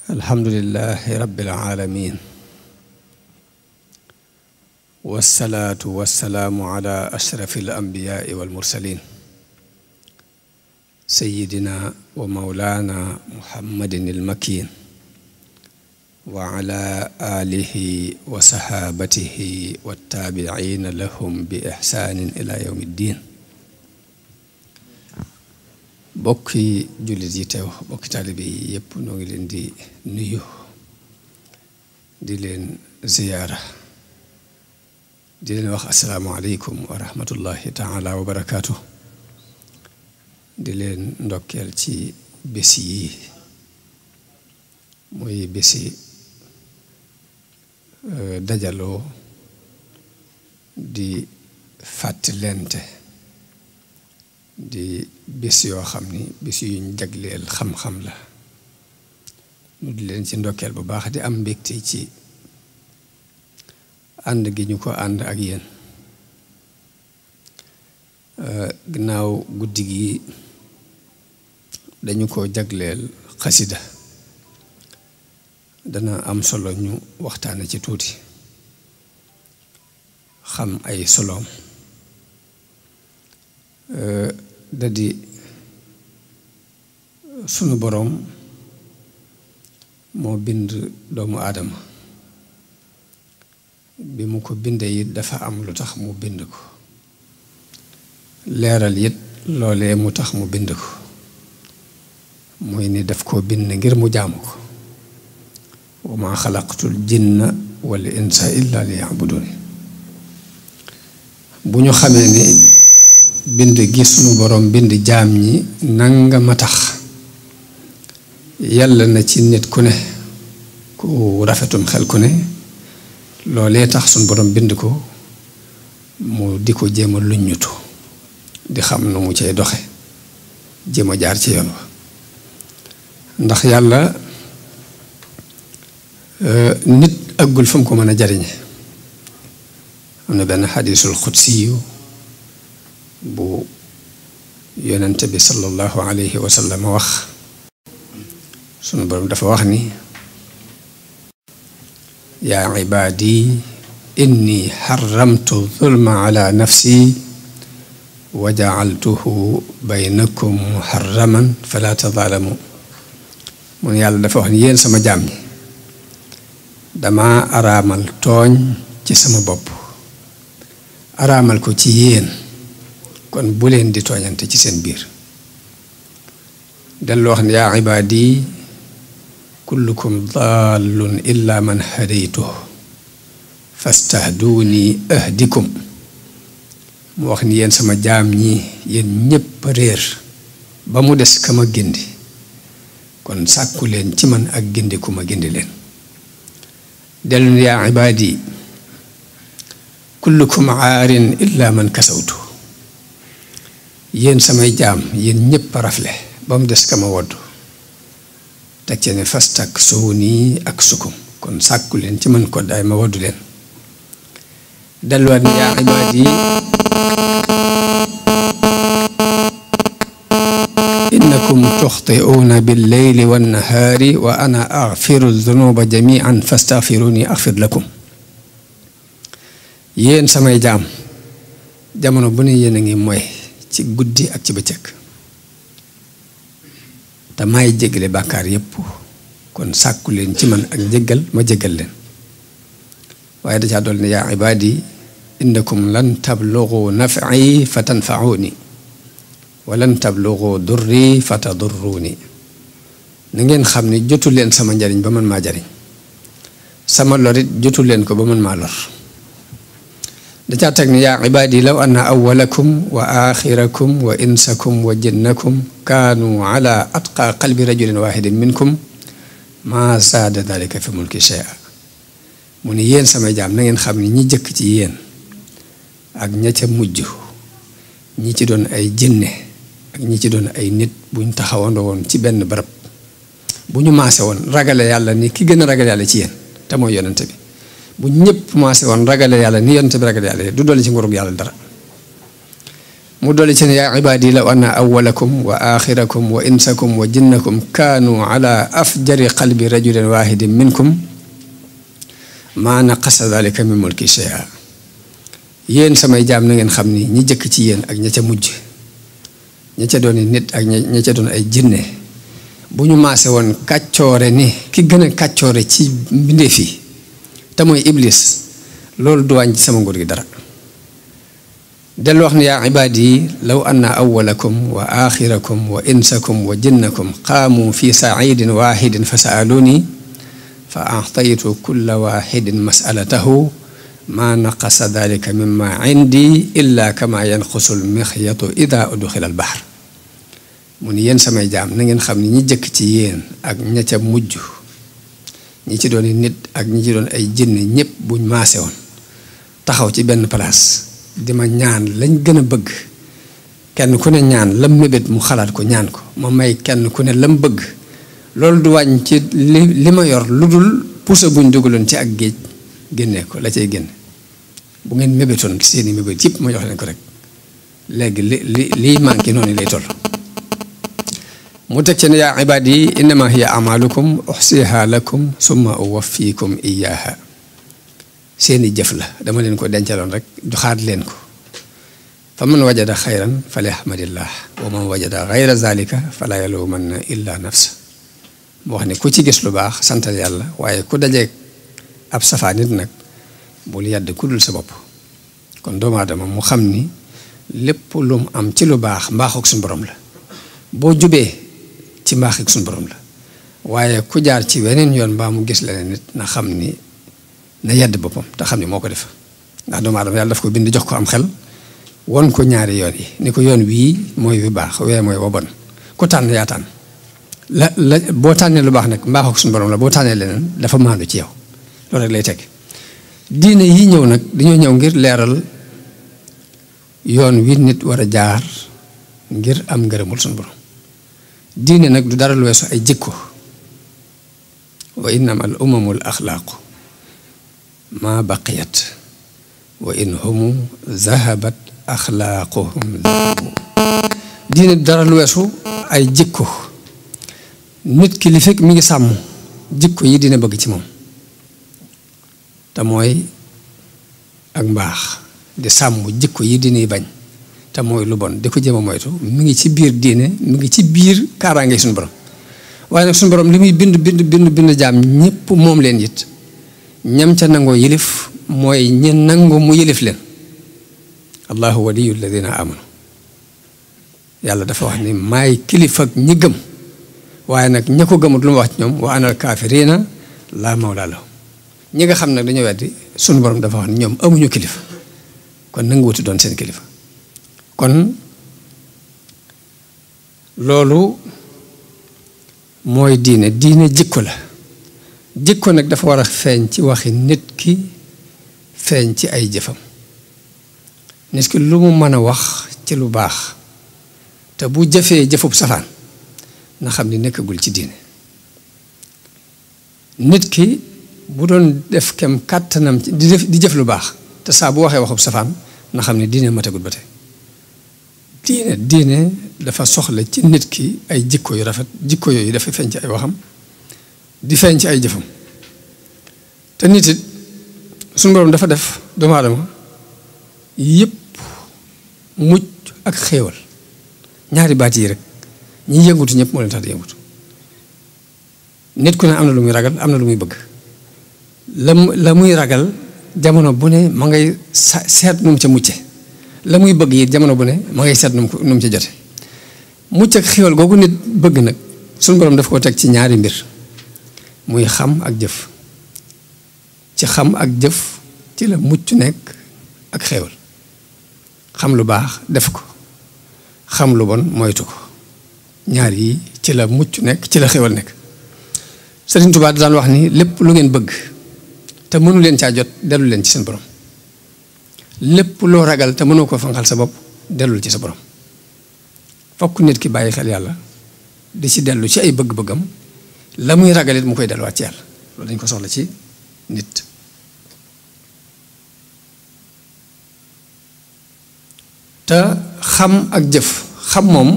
alhamdulillahi rabbil alamin wassalaatu wassalaamu ala ashrafil anbiyaai wal mursalin sayyidina wa mawlaana muhammadin il makin wa ala alihi wa sahaabatihi wa taabiciina lahum bi ixsaanin ila yawmi ddin. bokki jullit yi teew bokki taalibe yi yépp noo ngi leen di nuyu di leen ziyaara di leen wax assalaamu aleykum wa rahmatullahi taala wa barakaatu. di leen ndokkeel ci bés yi muy bési dajaloo di fàttalente di bés yoo xam ni bés yuñ jagleel xam-xam la ñu di leen ci ndokkeel bu baax di am mbégte ci ànd gi ñu ko ànd ak yéen ginnaaw guddi gi dañu ko jagleel xasida dana am solo ñu waxtaane ci tuuti xam ay soloom da di sunu boroom moo bind doomu aadama bi mu ko bindee it dafa am lu tax mu bind ko leeral it loolee mu tax mu bind ko mooy ni daf koo bind ngir mu jaamu ko wa maa xalaqtul jinna wal insa illa li ya'budun. bu ñu xamee ni bind gi sunu boroom bind jaam ñi nangama tax yàlla na ci nit ku ne ku rafetum xel ku ne loolee tax sunu boroom bind ko mu di ko jéem a luññutu di xam nu mu cay doxe jéem a jaar ci yoon wa ndax yàlla nit àggul fa mu ko mën a jariñe. am na benn xadiisul xudsiyu bu yonente bi sallallahu alayhi wa sallam wax sunu boroom dafa wax ni yaa ibaadi inni xaramtu zulma ala nafsi wa jacaltuhu baynakum muharraman fala tadaalamu. mun yàlla dafa wax ni yéen sama jaam ñi dama araamal tooñ ci sama bopp araamal ko ci yéen kon bu leen di tooñante ci seen biir. dellu wax ne yaa ibaadi kullukum dallun illa man hadaytu fastahduuni ahdikum. mu wax ni yéen sama jaam ñi yéen ñépp réer ba mu des ka ma gindi kon sàkku leen ci man ak gindi ku ma gindi leen. dellu ne yaa ibaadi kullukum aarin illa man kasawtu. yéen samay jaam yéen ñépp rafle ba mu des ka ma wodd teg ci ne fastak suuni ak sukum kon sàkku leen ci man ko daay ma woddu leen. delluwaat ne yaa ibaadi innakum tuxti'uuna billeyli wannahaari wa ana axfiru dunuba jamian fastaxfiruni axfir lakum. yéen samay jaam jamono bu ne yéen a ngi mooy ci guddi ak ci bëccëg te may jéggale bàkkaar yépp kon sàkku leen ci man ak jéggal ma jéggal leen. waaye da caa dool ne yaa ibaadi innakum lan tablugu naf'i fa tanfa'uni wa lan tablugu durri fa tadurruni. na ngeen xam ne jotu leen sama njariñ ba man maa jariñ sama lorit jotu leen ko ba man maa lor. da caa teg ne yaa ibaadi law anna awwalakum wa axirakum wa insakum wa jinnakum kaanu ala atqa qalbi rajulin wahidin minkum ma zaada dalika fi mulki shay'a. mu ni yéen samay jaam na ngeen xam ni ñi jëkk ci yéen ak ña ca mujj ñi ci doon ay jinne ak ñi ci doon ay nit buñ taxawandoo woon ci benn barab bu ñu maase woon ragale yàlla ni ki gën a ragale yàlla ci yéen te mooy yonente bi bu ñëpp maase woon ragale yàlla ni yonente bi ragale yàlla du dolli ci nguurug yàlla dara. mu dolli ci ne yaa ibaadi law anna awwalakum wa axirakum wa insakum wa jinnakum kaanu ala afjari qalbi rajulin wahidin minkum maa naqasa dalika min mulki shay'a. yéen samay jaam na ngeen xam ni ñi jëkk ci yéen ak ña ca mujj, ña ca doon nit ak ña ca doon ay jinne, bu ñu maase woon kàccoore ni ki gën a kàccoore ci mbindeef yi te mooy iblis, loolu du wàññi sama nguur gi dara. dellu wax ne yaa ibaadi law anna awwalakum wa axirakum wa insakum wa jinnakum qaamu fi saidin waxidin fa saaluni fa ataytu kulla waxidin masalatahu ma naqasa dalika mimma indi illa kama yanqusul mixyatu ida udxila al bahr. mu ni yéen samay jaam na ngeen xam ni ñi jëkk ci yéen ak ña ca mujj, ñi ci doon nit ak ñi ci doon ay jinne, ñépp buñ maase woon taxaw ci benn place di ma ñaan lañ gën a bëgg, kenn ku ne ñaan lam mébét mu xalaat ko ñaan ko, ma may kenn ku ne lam bëgg, loolu du wàññ ci li ma yor lu dul puso buñ dugaloon ci ak géej génnee ko la cay génn. bu ngeen mébétoon seeni mébét yëpp ma jox leen ko rek, léegi liy manqué noonu lay toll. mu teg ci ne yaa ibaadi innama hiya amalukum uxsiha lakum summa uwaffikum iyaha. seeni jëf la, dama leen ko dencaloon rek joxaat leen ko. fa man wajada xayran fali ahmadillah wa man wajada xayra zalika fala yalumanna illa nafsa. mu wax ne ku ci gis lu baax santal yàlla, waaye ku dajeeg ab safaa nit nag bul yàdd ku dul sa bopp. kon doomu aadama mu xam ni lépp lu mu am ci lu baax mbaaxuk suñu borom la, boo jubee ci mbaaxuk suñu borom la, waaye ku jaar ci weneen yoon mbaa mu gis leneen nit na xam ni na yedd boppam te xam ni moo ko def. ndax doomu aadama yàlla daf ko bind jox ko am xel, won ko ñaari yoon yi ni ko yoon wii mooy wi baax, wee mooy wa bon, ku tànn yaa tànn. la boo tànnee lu baax nag mbaaxuk suñu borom la, boo tànnee leneen dafa maandu ci yow. loolu rek lay teg. diine yi ñëw nag dañoo ñëw ngir leeral yoon wi nit war a jaar ngir am ngërëmul suñu borom. diine nag du dara lu weesu ay jikko. wa innama al umamul axlaaqu ma baqiyat wa in humu zahabat axlaaquhum zahabu. diine du dara lu weesu ay jikko. nit ki li fekk mi ngi sàmm jikko yi dina bëgg ci moom, te mooy ak mbaax, di sàmm jikko yi dinay bañ te mooy lu bon di ko jéem a moytu, mi ngi ci biir diine, mi ngi ci biir kaaraange suñu borom. waaye nag suñu borom li muy bind jaam ñépp moom leen it, ñam ca nangoo yilif mooy ñi nangu mu yilif leen. allahu waliyu alladina amanu. yàlla dafa wax ni maay kilifa ak ñi gëm, waaye nag ña ko gëmut lu mu wax ci ñoom wa anal kaafiriina laa mawlaa lahum. ñi nga xam nag dañoo weddi sunu borom dafa wax ni ñoom amuñu kilifa, kon nangu wuti doon seen kilifa. kon loolu mooy diine jikko la. jikko nag dafa war a feeñ ci waxi nit ki, feeñ ci ay jëfam. nit ki lu mu mën a wax ci lu baax te bu jëfee jëfub safaan na xam ni nekkagul ci diine. nit ki bu doon def kem kàttanam di jëf lu baax te saa bu waxee waxub safaan na xam ne diine matagul ba tey. diine dafa soxla ci nit ki ay jikko yu rafet. jikko yooyu dafa feeñ ci ay waxam di feeñ ci ay jëfam. te nit it suñu borom dafa def doomu aadama yëpp mucc ak xéewal. ñaari baat yi rek ñi yëngutu ñëpp moo leen tax di yëngutu. nit ku ne am na lu muy ragal, am na lu muy bëgg. la muy ragal jamono bu ne ma ngay seet nu mu ca mucce, la muy bëgg yi jamono bu ne ma ngay seet nu mu ca jote. mucc ak xéewal googu nit bëgg nag suñu borom daf koo teg ci ñaari mbir, muy xam ak jëf. ci xam ak jëf ci la mucc nekk ak xéewal. xam lu baax def ko, xam lu bon moytu ko. ñaar yi ci la mucc nekk, ci la xéewal nekk. Sëriñ Tuubaa daan wax ni lépp lu ngeen bëgg te mënu leen caa jot dellu leen ci seen borom. lépp loo ragal te mënoo ko fanqal sa bopp dellul ci sa borom. fokk nit ki bàyyi xel yàlla di ci dellu ci ay bëgg-bëggam, la muy ragalit mu koy delluwaat ci yàlla. loolu dañ ko soxla ci nit. te xam ak jëf xam moom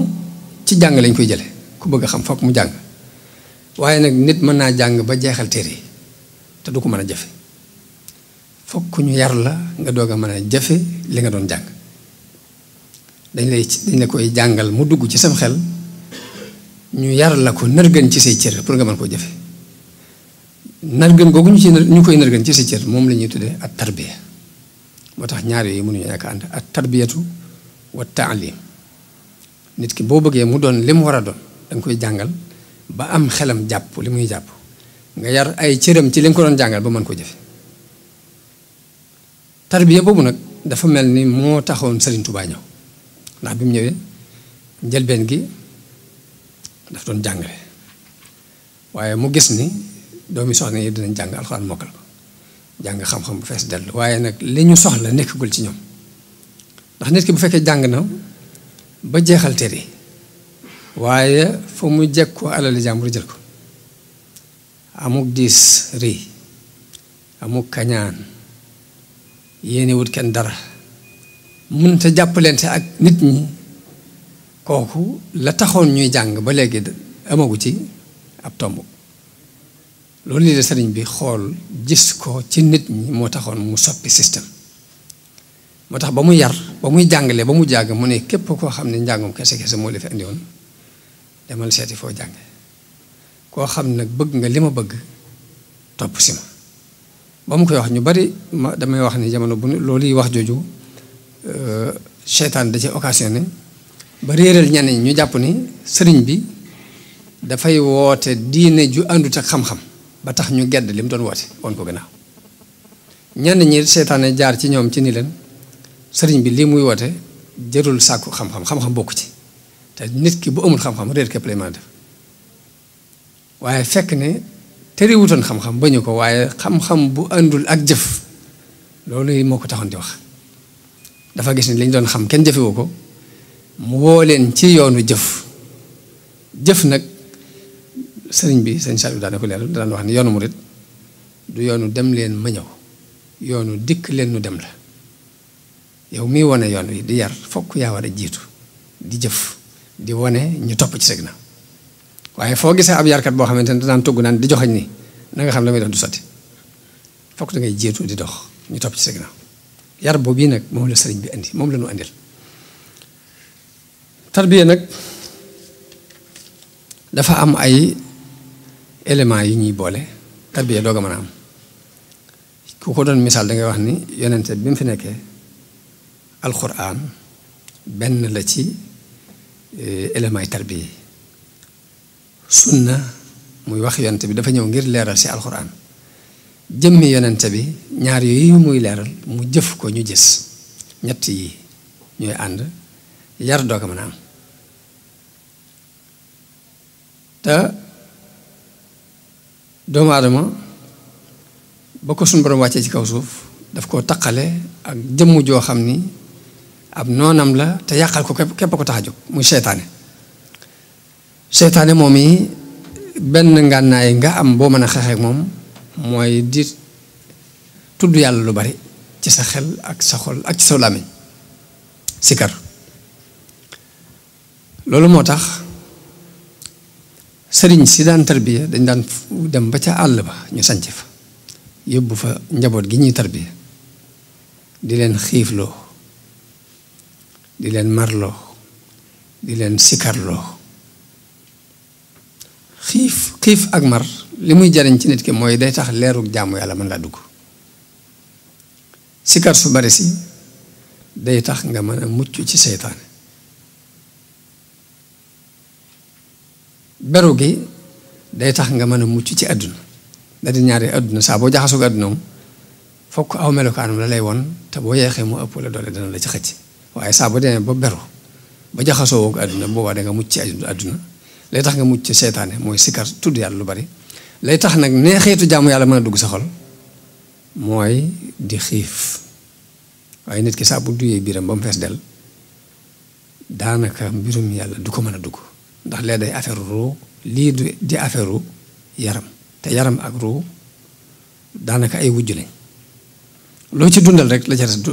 ci jàng lañ koy jële ku bëgg a xam fokk mu jàng waaye nag nit mën naa jàng ba jeexal téere yi te du ko mën a jëfe fokk ñu yar la nga doog a mën a jëfe li nga doon jàng dañ la koy jàngal mu dugg ci sam xel ñu yar la ko nërgën ci say cër pour nga mën koo jëfe nërgën googu ñu koy nërgën ci say cër moom la ñuy tuddee at tarbiya moo tax ñaar yooyu mënuñu ñàkk ànd at tarbiyatu wa taalim nit ki boo bëggee mu doon li mu war a doon danga koy jàngal ba am xelam jàpp li muy jàpp nga yar ay cëram ci li nga ko doon jàngal ba mën ko jëfe tarbiya boobu nag dafa mel ni moo taxoon Serigne Touba ñëw ndax bi mu ñëwee njëlbeen gi daf doon jàngale waaye mu gis ni doomi soxna yi dinañ jàng alxuraan mokkal ko jàng xam-xam bu fees dellu waaye nag li ñu soxla nekkagul ci ñoom ndax nit ki bu fekkee jàng na ba jeexal téere waaye fa mu jekkoo alali jàmbur jël ko amuk diis rëy amuk kañaan yéene wut kenn dara mënta jàppalante ak nit ñi kooku la taxoon ñuy jàng ba léegi amagu ci ab tomb loolu lii de sëriñ bi xool gis ko ci nit ñi moo taxoon mu soppi système moo tax ba mu yar ba muy jàngale ba mu jàng mu ne képp koo xam ne njàngum kese kese moo la fi indi woon demal seeti foo jànge koo xam nag bëgg nga li ma bëgg topp si ma ba mu koy wax ñu bari damay wax ni jamono bu loolu yi wax jooju seytaan da ci occasionné ba réeral ñenn ñi ñu jàpp ni sëriñ bi dafay woote diine ju àndut ak xam-xam ba tax ñu gedd li mu doon woote woon ko gannaaw ñenn ñi seytaane jaar ci ñoom ci ni leen sëriñ bi lii muy woote jërul sàkku xam-xam bokku ci te nit ki bu amul xam-xam réer képp lay mën a def waaye fekk ne terewutoon xam-xam bañu ko waaye xam-xam bu àndul ak jëf loolu moo ko taxoon di wax dafa gis ni li ñu doon xam kenn jëfewu ko mu woo leen ci yoonu jëf nag sëriñ bi sëriñ Saliou daana ko leeral daan wax ni yoonu murit du yoonu dem leen ma ñëw yoonu dikk leen nu dem la yow mii wane yoon wi di yar fokk yaa war a jiitu di jëf di wane ñu topp ci sëg na waaye foo gisee ab yarkat boo xamante ne daan togg naan di joxañ ni na nga xam la muy def du sotti fokk da ngay jiitu di dox ñu topp ci sëg na yar boobu bii nag moom la sëriñ bi indi moom la ñu indil tarbiya nag dafa am ay éléments yu ñuy boole tarbiya doog a mën a am ku ko doon misaal dangay wax ni yonente bi mu fi nekkee alxuraan benn la ci éléments yi tarbiya sunna muy wax yonente bi dafa ñëw ngir leeral si alxuraan jëmmi yonente bi ñaar yooyu muy leeral mu jëf ko ñu gis ñett yi ñooy ànd yar doog a mën a am te doomu aadama ba ko suñu borom wàccee ci kaw suuf daf koo taqale ak jëmm joo xam ni ab noonam la te yàqal ko képp ko tax a jóg muy seytaane moom yi benn ngànnaay nga am boo mën a xeexeek moom mooy di tudd yàlla lu bari ci sa xel ak sa xol ak ci sa làmmiñ sikar loolu moo tax sëriñ si daan tarbiya dañ daan dem ba ca àll ba ñu sanc fa yóbbu fa njaboot gi ñuy tarbiya di leen xiifloo di leen marloo di leen sikarloo xiif ak mar li muy jariñ ci nit ki mooy day tax leerug jaamu yàlla mën laa dugg sikar su bari si day tax nga mën a mucc ci seytaane beru gi day tax nga mën a mucc ci àdduna da di ñaari àdduna saa boo jaxasoo ak àdduna moom fokk aw melokaanam la lay won te boo yeexee mu ëpp la doole dana la ci xëcc waaye saa boo demee ba beru ba jaxasoo ak àdduna boobaa da nga mucc ci àdduna lay tax nga mucc ci seytaane mooy sikar tudd yàlla lu bari lay tax nag neexeetu jaamu yàlla mën a dugg sa xol mooy di xiif waaye nit ki saa bu duyee biiram ba mu fees del daanaka mbirum yàlla du ko mën a dugg ndax lee day affaire ruu lii di affaire yaram te yaram ak ruu daanaka ay wujj lañ loo ci dundal rek la ca des du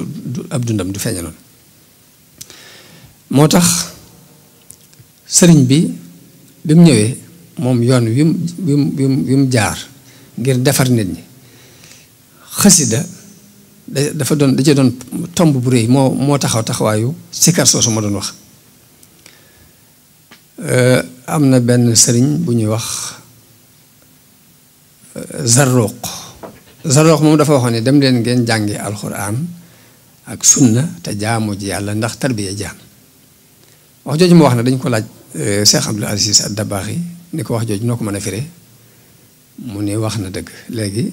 ab dundam du feeña noonu moo tax sëriñ bi bi mu ñëwee moom yoon wi mu jaar ngir defar nit ñi xasida dafa doon da cee doon tomb bu rëy moo taxawaayu sikar soosu ma doon wax. am na benn sëriñ bu ñuy wax Zarruq moom dafa waxoon ne dem leen ngeen jàngi alxuraan ak sunna te jaamu ji yàlla ndax tarbiya jaam wax jooju mu wax ne dañ ko laaj Cheikh Abdul Aziz Ad-Dabaaxi ni ko wax jooju noo ko mën a firee mu ne wax na dëgg léegi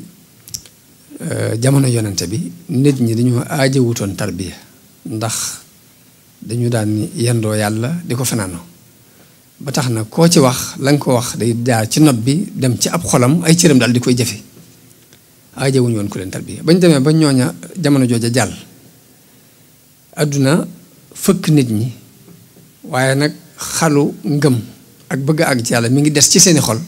jamono yonente bi nit ñi dañoo aajowutoon tarbiya ndax dañu daan yendoo yàlla di ko fanaanoo ba tax na koo ci wax la nga ko wax day jaar ci nopp bi dem ci ab xolam ay cëram daal di koy jëfe aajowuñu woon ku leen tarbiya bañ demee ba ñooña jamono jooja jàll adduna fëkk nit ñi waaye nag xalu ngëm ak bëgg àgg ci yàlla mi ngi des ci seeni xol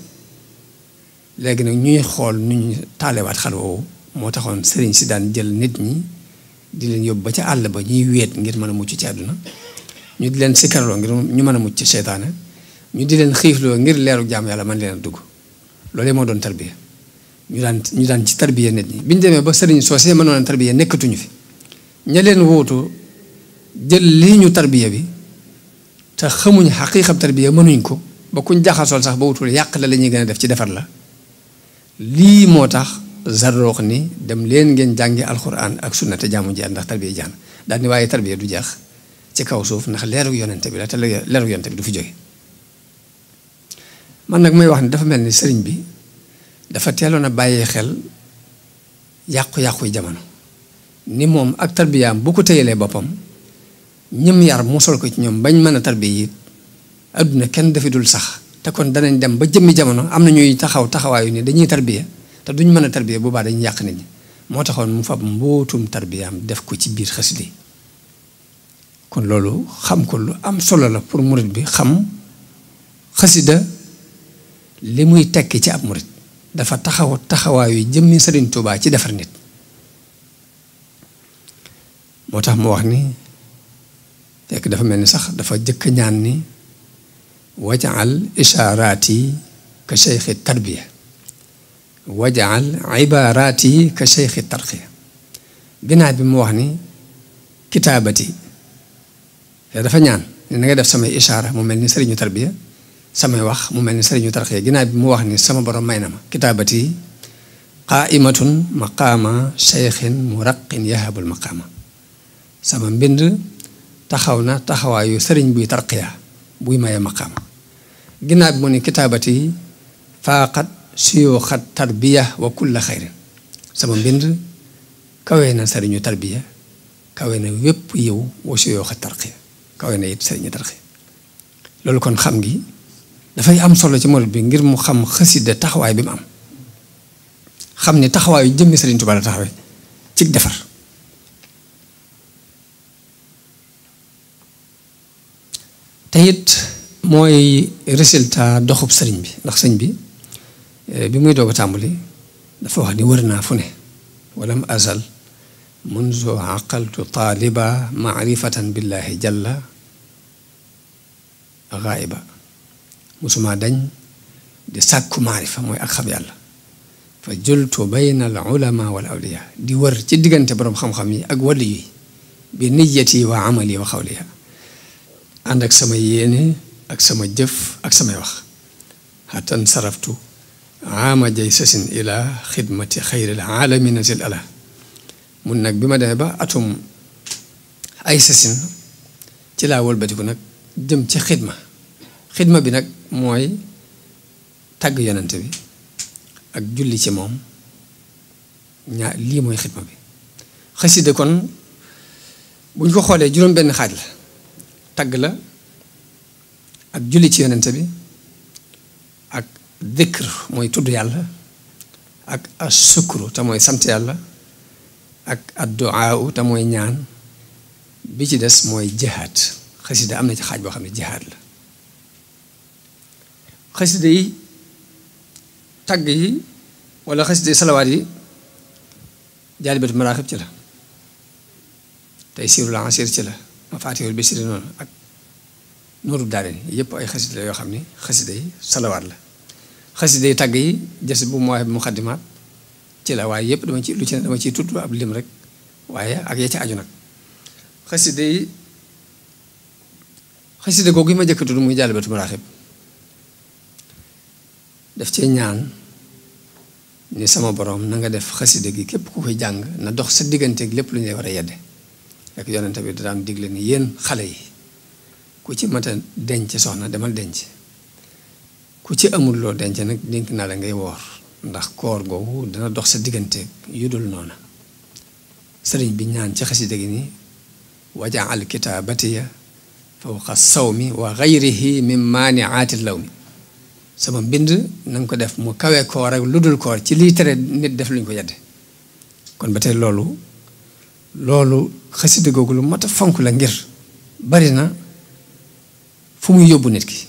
léegi nag ñuy xool nu ñu taalewaat xal woowu moo taxoon sëriñ si daan jël nit ñi di leen yóbbu ba ca àll ba ñuy weet ngir mën a mucc ci àdduna ñu di leen sikkarloo ngir ñu mën a mucc ci seytaane ñu di leen xiifloo ngir leeru jaam yàlla man leen a dugg loolu moo doon tarbiya ñu daan ci tarbiya nit ñi bi ñu demee ba sëriñ soosee mënoon a tarbiya nekkatuñu fi ña leen wóotu jël lii ñu tarbiya bi te xamuñ xaqiiqab tarbiya mënuñ ko ba kuñ jaxasool sax ba wutul yàq la ñuy gën a def ci defar la lii moo tax Zarruq ni dem leen ngeen jàngi alxuraan ak sunna te jaamu ji ndax tarbiya jaan daal ni waaye tarbiya du jeex ci kaw suuf ndax leeru yonente bi la te leeru yonente bi du fi jóge man nag may wax ni dafa mel ni sëriñ bi dafa teeloon a bàyyee xel yàqu-yàqu jamono ni moom ak tarbiyaam bu ko téyelee boppam ñëm yar musal ko ci ñoom bañ mën a tarbiya it adduna kenn dafi dul sax te kon danañ dem ba jëmmi jamono am na ñuy taxawaayu ni dañuy tarbiya te duñ mën a tarbiya boobaa dañuy yàq nit ñi moo taxoon mu fab mbootum tarbiyaam def ko ci biir xasida yi kon loolu xam ko lu am solo la pour murit bi xam xasida li muy tekki ci ab murit dafa taxawaayu jëmmi Sëriñ Tuubaa ci defar nit moo tax mu wax ni fekk dafa mel ni sax dafa jëkk ñaan ni wajaal ishaaraati ka cheikhi tarbiya wajaal ibaaraati ka cheikhi tarqiya ginnaaw bi mu wax ni kitaabati dafa ñaan ni na nga def samay ishaara mu mel ni sëriñu tarbiya samay wax mu mel ni sëriñu tarqiya ginnaaw bi mu wax ni sama borom may na ma kitaabati qaaimatun maqaama cheikhin muraqin yahabul maqaama sama mbind taxaw na taxawaayu sëriñ buy tarqiya buy maye maqaama ginnaaw bi mu ni kitaabati faaqat suyuuxat tarbiya wa kulla xayrin sama mbind kawe na sëriñu tarbiya kawe na wépp yiw wa suyuuxat tarqiya kawe na it sëriñu tarqiya loolu kon xam gi dafay am solo ci murit bi ngir mu xam xasida taxawaay bi mu am xam ni taxawaayu jëmmi Sëriñ Tuubaa la taxawee ci defar te it mooy résultat doxub sëriñ bi ndax sëñ bi bi muy doog a tàmbali dafa wax ni wër naa fu ne walam azal munzu aqaltu taaliba maarifatan billahi jalla gaaiba musuma dañ di sàkku maarifa mooy ak xam yàlla fa jultu bayna al ulama wal awliya di wër ci diggante boroom xam-xam yi ak wàlli yi bi niyati wa amali wa xawliya ànd ak sama yéene ak sama jëf ak samay wax xatan saraftu ama jay sasin ila xidmati xayril alamina sil ala mun nag bi ma demee ba atum ay sasin ci laa wëlbatiku nag jëm ci xidma bi nag mooy tàgg yonent bi ak julli ci moom lii mooy xidma bi xasida kon bu ñu ko xoolee juróom benn xaaj la tagg la ak julli ci yonent bi ak dikr mooy tudd yàlla ak asukru te mooy sant yàlla ak adduaa te mooy ñaan bi ci des mooy jihaad xasida am na ci xaaj boo xam ne jihaad la xasida yi tagg yi wala xasida yi salawaat yi jaalibatu maraaxib ci la tey siirul ansir ci la mafaatihul bisri noonu ak Nuuru Daarayni yëpp ay xasida la yoo xam ni xasida yi salawaat la xasida yi tàgg yi jës bu mooy muxaddimaat ci la waaye yëpp dama ci lu ci ne dama ciy tudd ab lim rek waaye ak ya ci aju nag xasida yi xasida googu yi ma jëkk tudd muy Jaalibatu Maraaxib daf cee ñaan ni sama borom na nga def xasida gi képp ku koy jàng na dox sa digganteeg lépp lu ñu lay war a yedde ak yonent bi da daan digle ni yéen xale yi ku ci mata denc soxna demal denc ku ci amul loo denc nag dénk naa la ngay woor ndax koor googu dana dox sa digganteeg yu dul noona sëriñ bi ñaan ci xasida gi ni wajaal kitaabatiya fawqa sawmi wa gayrihi min maaniaati lawmi sama mbind na nga ko def mu kawe koor ak lu dul koor ci lii tere nit def luñ ko yedde kon ba tey loolu xasida googu lu mat a fonk la ngir bari na fu muy yóbbu nit ki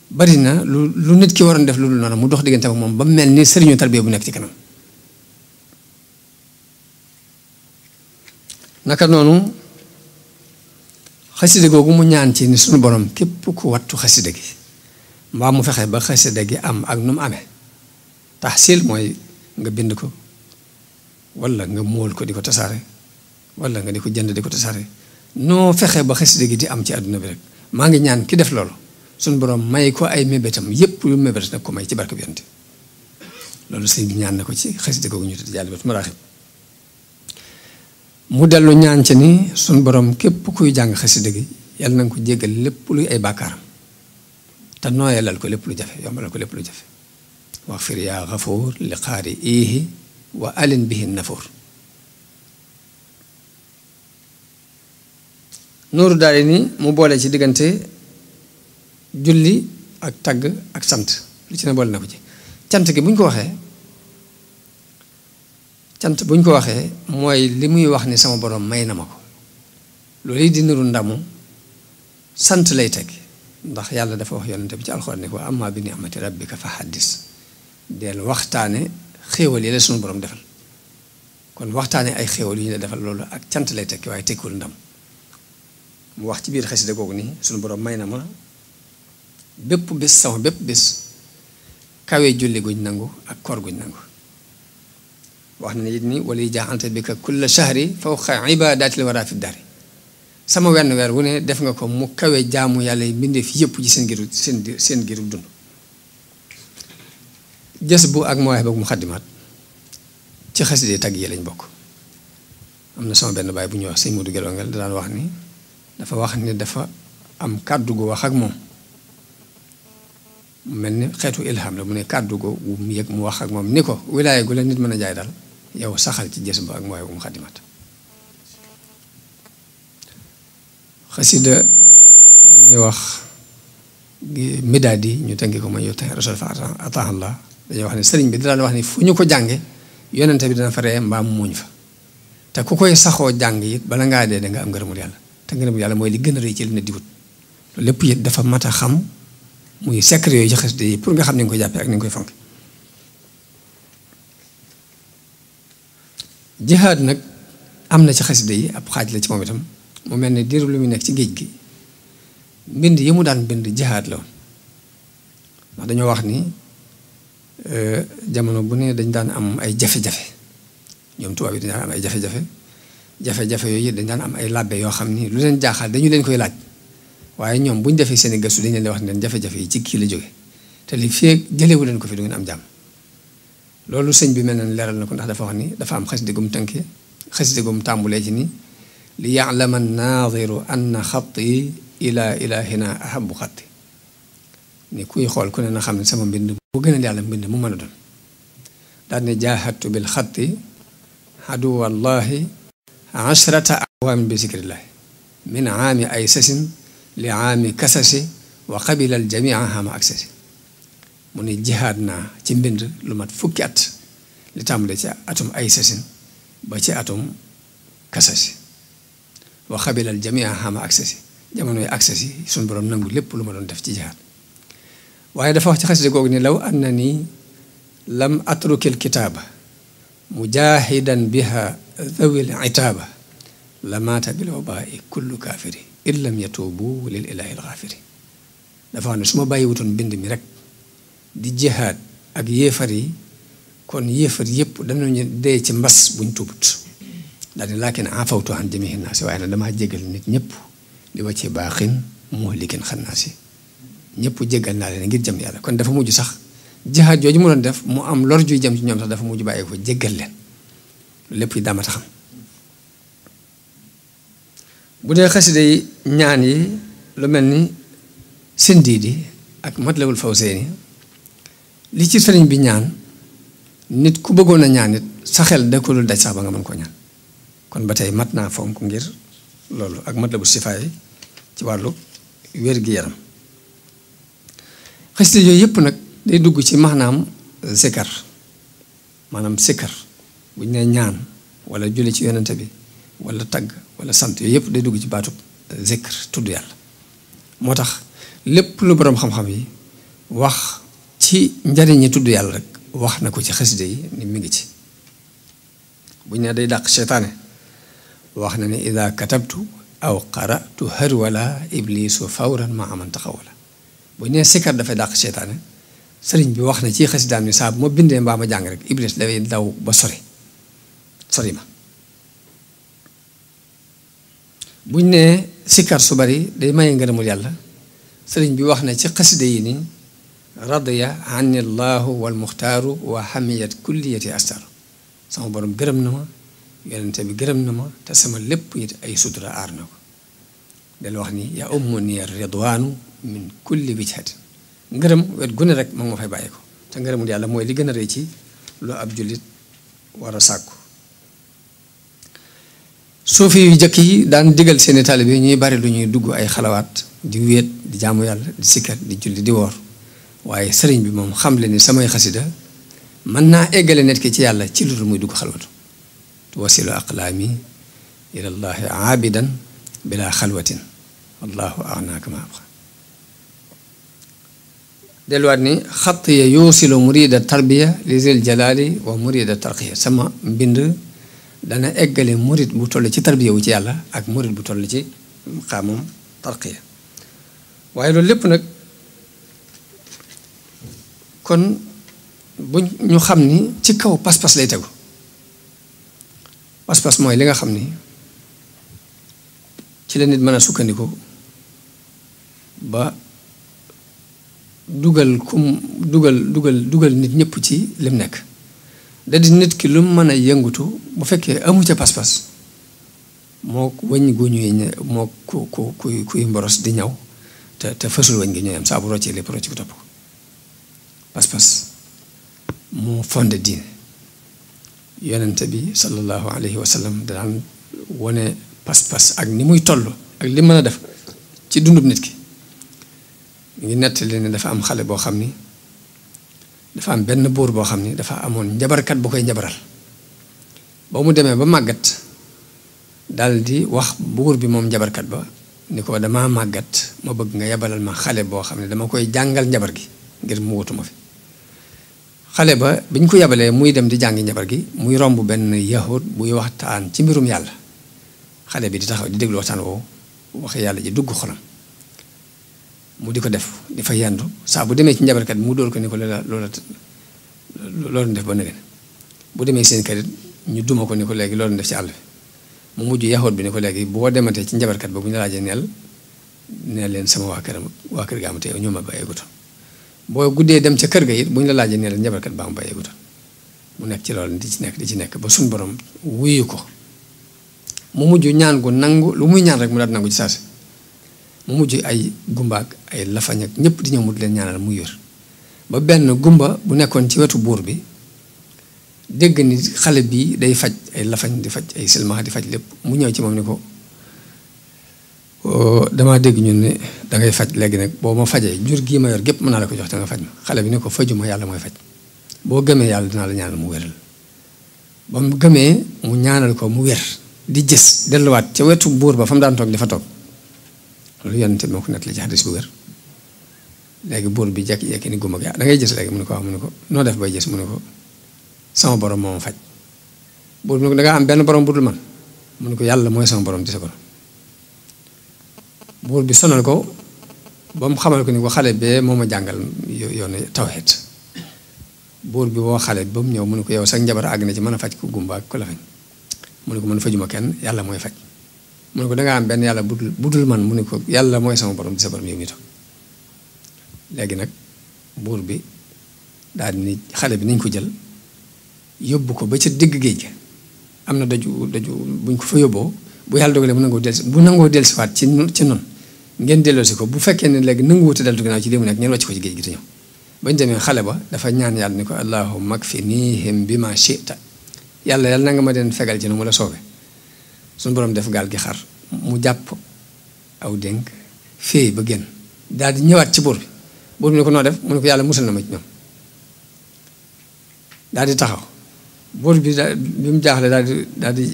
bari na lu nit ki waroon def lu dul noonu mu dox diggante ak moom ba mel ni sëriñu tarbiya bu nekk ci kanam naka noonu xasida googu mu ñaan ci ni suñu borom képp ku wattu xasida gi mbaa mu fexe ba xasida gi am ak nu mu amee taxsil mooy nga bind ko walla nga móol ko di ko tasaare walla nga di ko jënd di ko tasaare noo fexe ba xasida gi di am ci àdduna bi rek maa ngi ñaan ki def loolu suñu borom may ko ay mébétam yépp yu mébét nag ko may ci barke bi yonent loolu sëñ bi ñaan na ko ci xasida googu ñu tudd Jaalibatu Maraaxib mu dellu ñaan ci ni suñu borom képp kuy jàng xasida gi yàlla na nga ko jéggal lépp luy ay bàkkaaram te nooyalal ko lépp lu jafe yombalal ko lépp lu jafe wax fir yaa xafuur li xaari iihi wa alin bihi nafuur Nuuru Daarayni mu boole ci diggante julli ak tagg ak sant lu ci ne boole na ko ci cant gi bu ñu ko waxee mooy li muy wax ni sama borom may na ma ko loolu di niru ndamu sant lay teg ndax yàlla dafa wax yonente bi ci alxuraan ne ko amma bi ni'mati rabbika fa haddis del waxtaane xéewal yi la suñu borom defal kon waxtaane ay xéewal yu ñu la defal loolu ak cant lay tekki waaye tekkiwul ndam mu wax ci biir xasida googu ni suñu borom may na ma bépp bés sama bépp bés kawe julli guñ nangu ak koor guñ nangu wax na it ni wala jaaxante bi ka kulla shahri fawqa ibadatil wara fi dari sama wenn weer wu ne def nga ko mu kawe jaamu yàlla yi mbindeef yëpp ci seen giru dund jës bu ak mawaay boog mu xaddimaat ci xasida tagg yi lañ bokk am na sama benn baay bu ñuy wax sëñ Modou Gelongal da daan wax ni dafa am kàddu gu wax ak moom mu mel ni xeetu ilham la mu ne kàddu gu mu yëg mu wax ak moom ni ko wilaaya gu la nit mën a jaay daal yow saxal ci jës bu ak mawaay boog mu xaddimaat xasida bi ñuy wax midaad yi ñu tënki ko mooy yow te rasul fa ataahallah dañuy wax ne sëriñ bi daan wax ni fu ñu ko jànge yonente bi dana fa ree mbaa mu muñ fa te ku koy saxoo jàng it bala ngaa dee da nga am ngërëmul yàlla te ngërëmul yàlla mooy li gën a rëy ci li nit di wut loolu lépp it dafa mat a xam muy secret yooyu ci xasida yi pour nga xam ni nga koy jàppee ak ni nga koy fonk jihaad nag am na ci xasida yi ab xaaj la ci moom itam mu mel ne diiru lu muy nekk ci géej gi mbind yi mu daan bind jihaad la woon ndax dañoo wax ni jamono bu ne dañ daan am ay jafe-jafe ñoom tubaab yi dañ daan am ay jafe-jafe yooyu dañ daan am ay làbbe yoo xam ni lu leen jaaxal dañu leen koy laaj waaye ñoom bu ñu defee seen i gëstu dañu leen wax ne jafe-jafe yi ci kii la jóge te li fee jëlewu leen ko fi du ngeen am jàmm loolu sëñ bi mel na leeral na ko ndax dafa wax ni dafa am xasida gum tënkee xasida gum tàmbulee ci ni li ya'lama an-naadiru anna xatti ila ilahina ahabu xatti ni kuy xool ku ne na xam ne sama mbind bu gën a yàlla mbind mu mën a doon daal ne jaahadtu bil xatti aduwallahi ashrata awaamin bi zikrillahi min aami ay sasin li aami kasasi wa qabila al jamia hama aksasi mu ne jihaad naa ci mbind lu mat fukki at li tàmbale ci atum ay sasin ba ci atum kasasi wa qabila al jamia hama aksasi jamonoy aksasi suñu borom nangu lépp lu ma doon def ci jihaad waaye dafa wax ci xasida googu ni law annani lam atrukil kitaaba mujahidan biha dhawil itaaba la maata bil wabai kullu kaafiri in lam yatuubu lil ilahi alxaafiri dafa wax ne su ma bàyyiwutoon bind mi rek di jihaad ak yéefar yi kon yéefar yëpp danañu dee ci mbas buñ tuubut daal di laakin afawtu an jamiihi naasi waaye nag damaa jégal nit ñëpp di wàccee baaxin moo li gën xam naa si ñëpp jégal naa leen ngir jëm yàlla kon dafa mujj sax jihaad jooju mu doon def mu am lor juy jëm ci ñoom sax dafa mujj bàyyi ko jégal leen lépp yi daama taxam bu dee xasida yi ñaan yi lu mel ni Sindiidi ak Matlabul Fawzayni li ci sëriñ bi ñaan nit ku bëggoon a ñaan it sa xel da ko dul daj sax ba nga mën koo ñaan kon ba tey mat naa fonk ngir loolu ak Matlabu Sifaay ci wàllu wér-gi-yaram xasida yooyu yëpp nag day dugg ci maanaam zikar maanaam sikkar bu ñu nee ñaan wala julli ci yonente bi wala tagg wala sant yooyu yëpp day dugg ci baatub zikr tudd yàlla moo tax lépp lu boroom xam-xam yi wax ci njariñi tudd yàlla rek wax na ko ci xasida yi ni mi ngi ci bu ñu nee day dàq seytaane wax na ne ida katabtu aw qaratu harwala iblisu fawran ma aman taxawala bu ñu nee sikkar dafay dàq seytaane sëriñ bi wax na ci xasidaam ni saa bu ma bindee mbaa ma jàng rek iblis dafay daw ba sori ma buñ nee sikkar su bari day maye ngërëmul yàlla sëriñ bi wax na ci xasida yi ni radiya anni llahu wal muxtaaru wa hamiyat kulliyati astar sama borom gërëm na ma yonente bi gërëm na ma te sama lépp it ay sutura aar na ko del wax ni ya ummuni ridwaanu min kulli wijhatin ngërëm wet gu ne rek moom ma fay bàyyi ko te ngërëmul yàlla mooy li gën a rëy ci lu ab jullit war a sàkku suufi yu jëkk yi daan digal seeni taalibe ñuy bari lu ñuy dugg ay xalawaat di wéet di jaamu yàlla di sikkat di julli di woor waaye sëriñ bi moom xam le ni samay xasida mën naa eggale nit ki ci yàlla ci lu dul muy dugg xalwatu tuwasilu aqlaami ilallahi aabidan bila xalwatin wallahu agnaaka ma abqa delluwaat ni xatt ya yuusilu murida tarbiya li zil jalali wa murida tarqiya sama mbind dana eggale murid bu toll ci tarbiya wu ci yàlla ak murid bu toll ci xaamam tarqiya waaye loolu lépp nag kon bu ñu xam ni ci kaw pas-pas lay tegu pas-pas mooy li nga xam ni ci la nit mën a sukkandiku ba dugal nit ñëpp ci lim nekk da di nit ki lu mu mën a yëngutu bu fekkee amu ca pas-pas moo wëñ gu ñuy moo kuy mboros di ñaw te fësul wëñ gi ñooy am saa bu roccee lépp rocc ko topp ko pas-pas moo fonde diine yonente bi sallallahu alayhi wa sallam daan wone pas-pas ak ni muy toll ak li mën a def ci dundub nit ki ngi nettali ne dafa am xale boo xam ni dafa am benn buur boo xam ni dafa amoon njabarkat bu koy njabaral ba mu demee ba màggat dal di wax buur bi moom njabarkat ba ni ko damaa màggat ma bëgg nga yabalal ma xale boo xam ne dama koy jàngal njabar gi ngir mu wutuma fi xale ba biñ ko yabalee muy dem di jàngi njabar gi muy romb benn yahud buy waxtaan ci mbirum yàlla xale bi di taxaw di déglu waxtaan woowu wax yàlla ji dugg xolam mu di ko def di fa yandu saa bu demee ci njabarkat bi mu dóor ko ni ko loolu def ba nëgën bu demee seen kër ñu duma ko ni ko léegi loolu def ci àll bi mu mujj yahud bi ni ko léegi boo dematee ci njabarkat ba bu ñu laajee neel leen sama waa kër ga am te ñoo ma bàyyeegutoon boo guddee dem ca kër ga it bu ñu la laajee neel njabarkat ba am bàyyeegutoon mu nekk ci loolu di ci nekk ba suñ borom wuyu ko mu mujj ñaan gu nangu lu muy ñaan rek mu daal nangu ci saasi mu mujj ay gumbaak ay lafañ ak ñëpp di ñëw mu di leen ñaanal muy wér ba benn gumba bu nekkoon ci wetu buur bi dégg ni xale bii day faj ay lafañ di faj ay silmaxa di faj lépp mu ñëw ci moom ni ko damaa dégg ñun ne dangay faj léegi nag boo ma fajee jur gii ma yor gépp mën naa la ko jox te nga faj ma xale bi ne ko fajuma yàlla mooy faj boo gëmee yàlla dinaa la ñaanal mu wéral ba mu gëmee mu ñaanal ko mu wér di gis delluwaat ca wetu buur ba fa mu daan toog dafa toog loolu yonente moo ko nekk li ci xadis bu wér léegi buur bi jekki-jekki ni gumba gi da ngay gis léegi mu ne ko waaw mu ne ko noo def bay gis mu ne ko sama borom moo ma faj buur bi ne ko da ngaa am benn borom bu dul man mu ne ko yàlla mooy sama borom di sa borom buur bi sonal ko ba mu xamal ko ni ko xale bee moo ma jàngal yoonu tawhid. buur bi woo xale ba mu ñëw mu ne ko yow sax njabar àgg na ci mën a faj ku gumba ak ku la fañ mu ne ko man fajuma kenn yàlla mooy faj mu ne ko dangaa am benn yàlla budul man mu ne ko yàlla mooy sama borom di sa borom yow mi toog léegi nag buur bi daal ni xale bi nañ ko jël yóbbu ko ba ca digg géej ga am na daju buñ ko fa yóbboo bu yàlla dogalee bu nangoo dellusiwaat ci nun ngeen delloosi ko bu fekkee ne léegi nanguwuute deltu ginnaaw ci li mu nekk ngeen wàcc ko ci géej gi te ñëw bañ demee xale ba dafa ñaan yàlla ni ko allahumma kfinihim bima shi'ta yàlla na nga ma den fegal ci nu mu la soobee suñu borom def gaal gi xar mu jàpp aw dénk féey ba génn daal di ñëwaat ci buur bi ne ko noo def mu ne ko yàlla musal na ma ci ñoom daal di taxaw buur bi bi mu jaaxle daal di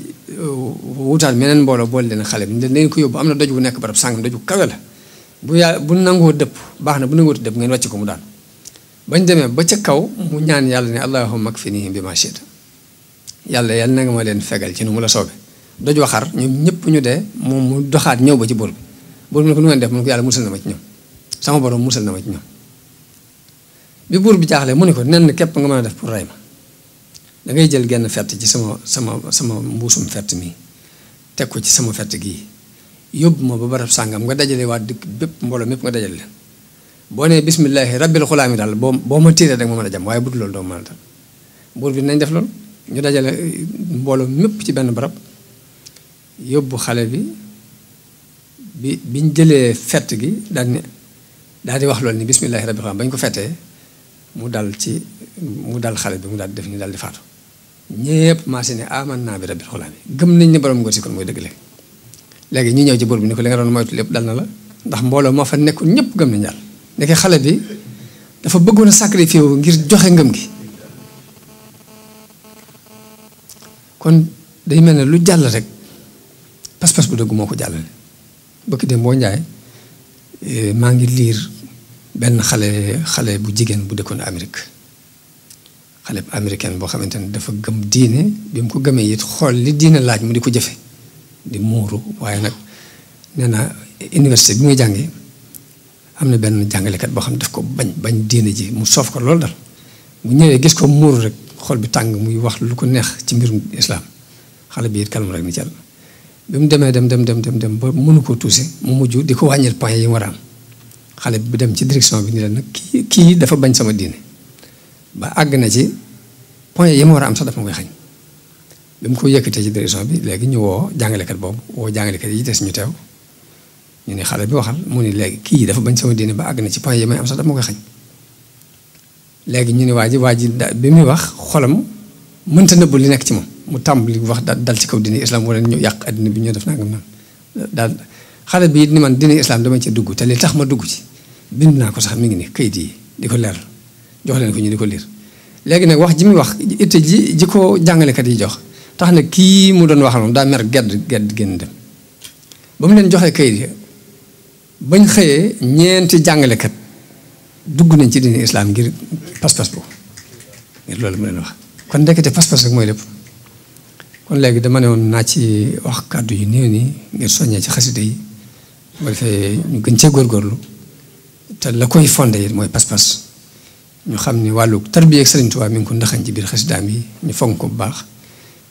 wutaat meneen mbooloo boole leen xale bi leen ko yóbbu am na doj bu nekk barab sàngam doj bu kawe la bu nangoo dëpp baax na bu nangoo dëpp ngeen wàcc ko mu daan bañ demee ba ca kaw mu ñaan yàlla ne allahumma kfinihim bima shi'ta yàlla na nga ma leen fegal ci nu mu la soobee doj waxar ñoom ñëpp ñu dee moom mu doxaat ñëw ba ci buur bi ne ko nu ngeen def mu ne ko yàlla musal na ma ci ñoom sama borom musal na ma ci ñoom bi buur bi jaaxle mu ne ko nen képp nga mën a def pour rey ma da ngay jël genn fett ci sama mbuusum fett mi teg ko ci sama fett gii yóbbu ma ba barab sàngam nga dajale waa dëkk bépp mbooloo mépp nga dajale leen boo nee bismillahi rabbil xulaami daal boo ma tiiree rek ma mën a jam waaye bu dul loolu doo mën a dal buur bi nañ def loolu ñu dajale mbooloo mépp ci benn barab yóbbu xale biñ jëlee fett gi daal di wax loolu ni bismillahi rabbil xulaami bañ ko fettee mu dal xale bi mu daal di def ni daal di faatu ñépp maase ne aman naa bi rabbil xulaami gëm nañ ne borom ngóor si kon mooy dëgg léegi ñu ñëw ci buur bi ni ko li nga doon moytu lépp dal na la ndax mbooloo moo fa nekkul ñëpp gëm nañ yàlla ndeke xale bi dafa bëggoon a sacrifice wu ngir joxe ngëm gi kon day mel ne lu jàll rek pas-pas bu dëgg moo ko jàllale bëkk dem boo njaay maa ngi liir benn xale bu jigéen bu dëkkoon Amérique xale bu américaine boo xamante ne dafa gëm diine bi mu ko gëmee it xool li diine laaj mu di ko jëfe di muuru waaye nag nee na université bi muy jàngee am na benn jàngalekat boo xam ne daf ko bañ diine ji mu soof ko loolu dal mu ñëwee gis ko muuru rek xol bi tàng muy wax lu ko neex ci mbirum islaam xale bi it kalm rek ni ci bi mu demee dem ba mënu koo tuuse mu mujj di ko wàññil point yi mu war a am xale bi dem ci direction bi ni leen nag kii dafa bañ sama diine ba àgg na ci point yi mu war a am sax dafa ma koy xañ bi mu ko yëkkatee ci direction bi léegi ñu woo jàngalekat boobu woo jàngalekat yi des ñu teew ñu ne xale bi waxal mu ne léegi kii dafa bañ sama diine ba àgg na ci point yi may am sax dafa ma koy xañ léegi ñu ne waa ji bi muy wax xolam mënta nëbbu li nekk ci moom mu tàmbali wax dal ci kaw diine islam wala ñu yàq addina bi ñu def nangam naan daal xale bi it ni man diine islam dama ci dugg te li tax ma dugg ci bind naa ko sax mi ngi ni kayit yi di ko leeral jox leen ko ñu di ko liir léegi nag wax ji muy wax itte ji ko jàngalekat yi jox tax na kii mu doon waxal moom daa mer gedd génn dem ba mu leen joxee kayit yi bañ xëyee ñeenti jàngalekat dugg nañ ci diine islam ngir pas-pas boobu ngir loolu mu leen wax kon ndekete pas-pas rek mooy lépp kon léegi dama ne woon naa ci wax kàddu yu néew nii ngir soññee ci xasida yi bu defee ñu gën cee góorgóorlu te la koy fondé yi mooy pas-pas ñu xam ni wàllu tarbiya ak Sëriñ Tuubaa mi ngi ko ndaxañ ci biir xasidaam yi ñu fonk ko bu baax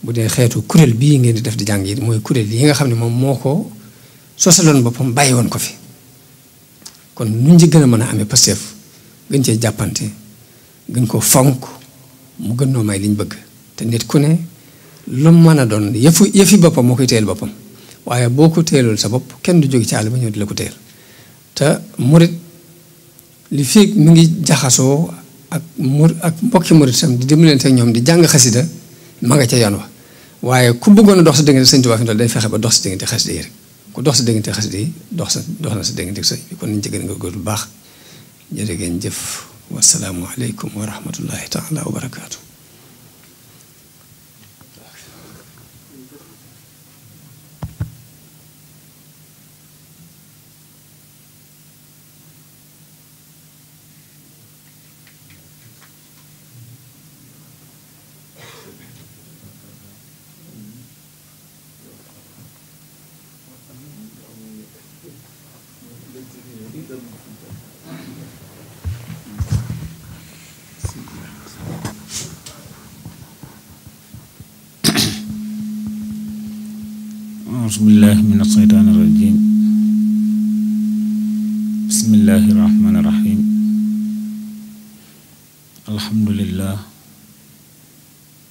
bu dee xeetu kuréel bii ngeen di def di jàng yi mooy kuréel yi nga xam ne moom moo ko sosaloon boppam bàyyi woon ko fi kon nuñ ci gën a mën a amee Pastef gën cee jàppante gën ko fonk mu gën noo may liñ bëgg te nit ku ne lu mën a doon yëfi boppam moo koy téyel boppam waaye boo ko téyelul sa bopp kenn du jóge ci àll ba ñëw di la ko téyel te murit li fii mi ngi jaxasoo ak mbokki murit sam di dimbalante ak ñoom di jàng xasida ma nga ca yoon wa waaye ku bëggoon a dox sa diggante Sëñ Tuubaa fi day fexe ba dox sa diggante xasida yi rek ku dox sa diggante xasida yi dox na sa diggante sëñ bi kon niñ ci gën nga góor bu baax jërë ngeen jëf wasalaamu aleykum wa rahmatullahi taala wa barakaatu Thank you. أعوذ بالله من الشيطان الرجيم بسم الله الرحمن الرحيم الحمد لله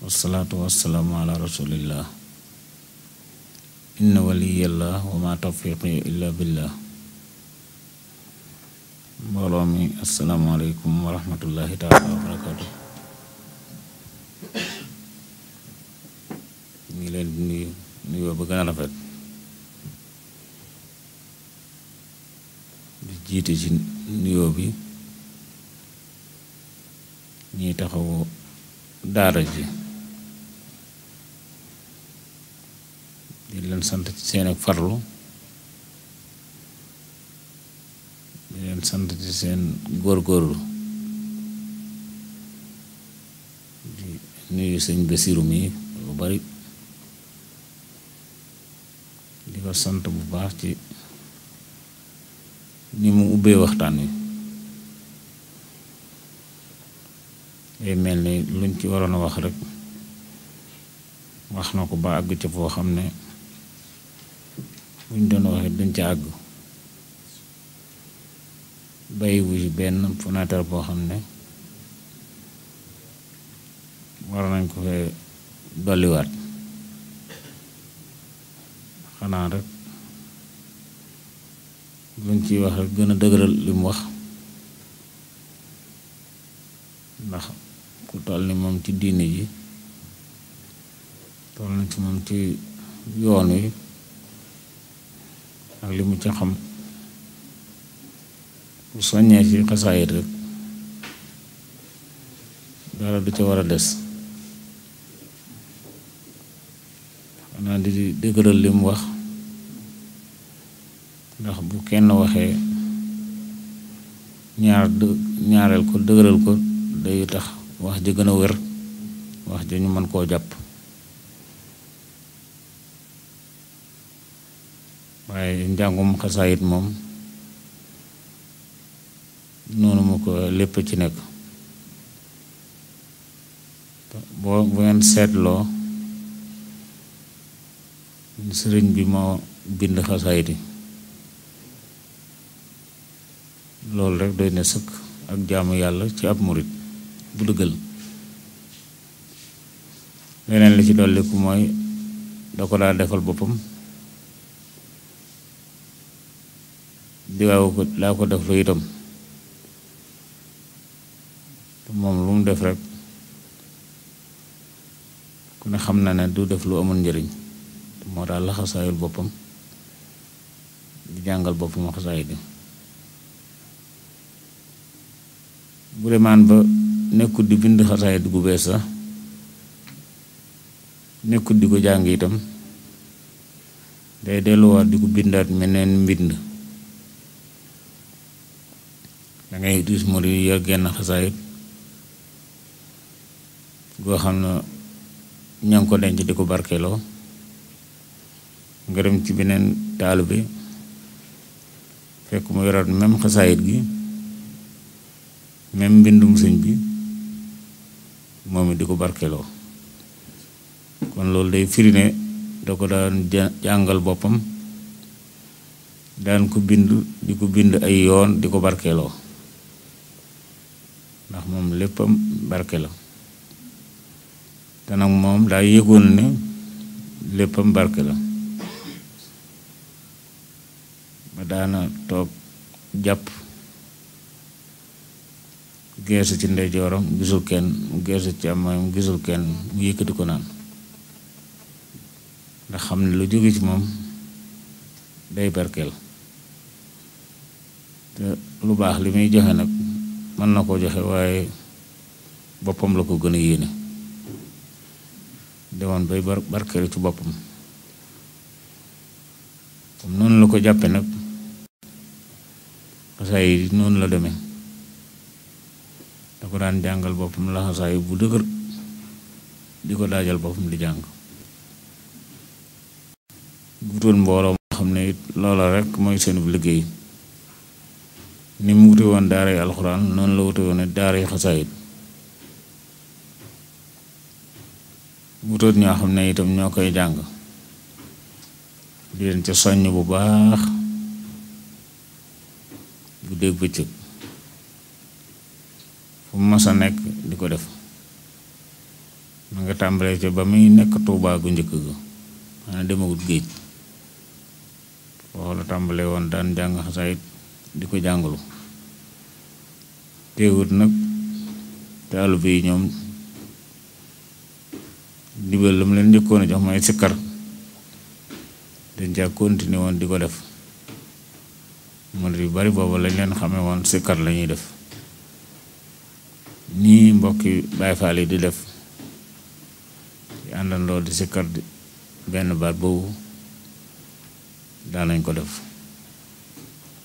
والصلاة والسلام على رسول الله إن ولي الله وما توفيقي إلا بالله mbooloo mi asalaamaaleykum wa rahmatullahi taala wa barakaatu ñu ngi leen di nuyoo ba gën a rafet di jiite ci nuyoo bi ñuy taxawu daara ji di leen sant ci seen ak farlu di leen sant ci seen góorgóorlu di nuyu sëñ Basiru mi lu bari di ko sant bu baax ci ni mu ubbee waxtaan wi day mel ni luñ ci waroon a wax rek wax na ko ba àgg ci foo xam ne buñ doon waxee duñ ca àgg bàyyiwu ci benn fenêtre boo xam ne war nañ ko fee dolliwaat xanaa rek luñ ciy wax rek gën a dëgëral li mu wax ndax ku toll ni moom ci diine ji toll na ci moom ci yoon wi ak li mu ci xam bu soññee ci xasaayit rek dara du ca war a des xanaa di dëgëral li mu wax ndax bu kenn waxee ñaareel ko dëgëral ko day tax wax ji gën a wér wax ji ñu mën koo jàpp waaye njàngum xasaayit moom noonu mu ko lépp ci nekk bu ngeen seetloo sëriñ bi moo bind xasaayit yi loolu rek doy na sëkk ak jaamu yàlla ci ab murit bu dëggal leneen li ci dolliku mooy da ko daa defal boppam diwaawu ko daa ko def lu itam moom lu mu def rek ku ne xam na ne du def lu amul njëriñ moo daal la xasaayul boppam di jàngal boppam xasaayid yi bu demaan ba nekkut di bind xasaayid gu bees sax nekkut di ko jàng itam day delluwaat di ko bindaat meneen mbind dangay gis mu di yor genn xasaayid goo xam ne ña ngi ko denc di ko barkeeloo nga dem ci beneen taalu bi fekk mu yoraat même xasaayit gi même mbindum sëñ bi moom it di ko barkeeloo kon loolu day firi ne da ko daan jàngal boppam daan ko bind di ko bind ay yoon di ko barkeeloo ndax moom léppam barke la te nag moom daa yëgoon ne léppam barke la ba daana toog jàpp geesu ci ndeyjooram gisul kenn mu geesu ci càmmoñam gisul kenn mu yëkkati ko naan ndax xam ne lu jóge ci moom day barkeel te lu baax li muy joxe nag mën na koo joxe waaye boppam la ko gën a yéene demoon bay barkeelu ci boppam comme noonu la ko jàppe nag xasaay yi noonu la demee da ko daan jàngal boppam la xasaay bu dëgër di ko daajal boppam di jàng wutoon mbooloo moo xam ne it loola rek mooy seen liggéey ni mu wute woon daara yi alxuraan noonu la wute woon daara yi xasaayit wutoot ñoo xam ne itam ñoo koy jàng di leen ca soññ bu baax bu dégg bëccëg fu mu mës a nekk di ko def ma nga tàmbalee ca ba muy nekk Tuubaa gu njëkk ga maanaam demagut géej foofu la tàmbalee woon daan jàng xasaayit di ko jàngalu teewut nag taalibe yi ñoom ndigal la mu leen njëkkoon a jox mooy sikkar dañ caa continuer woon di ko def murid yu bari boobu lañ leen xamee woon sikkar la ñuy def nii mbokki Baay Faal yi di def di àndandoo di sikkar di benn baat boobu daanañ ko def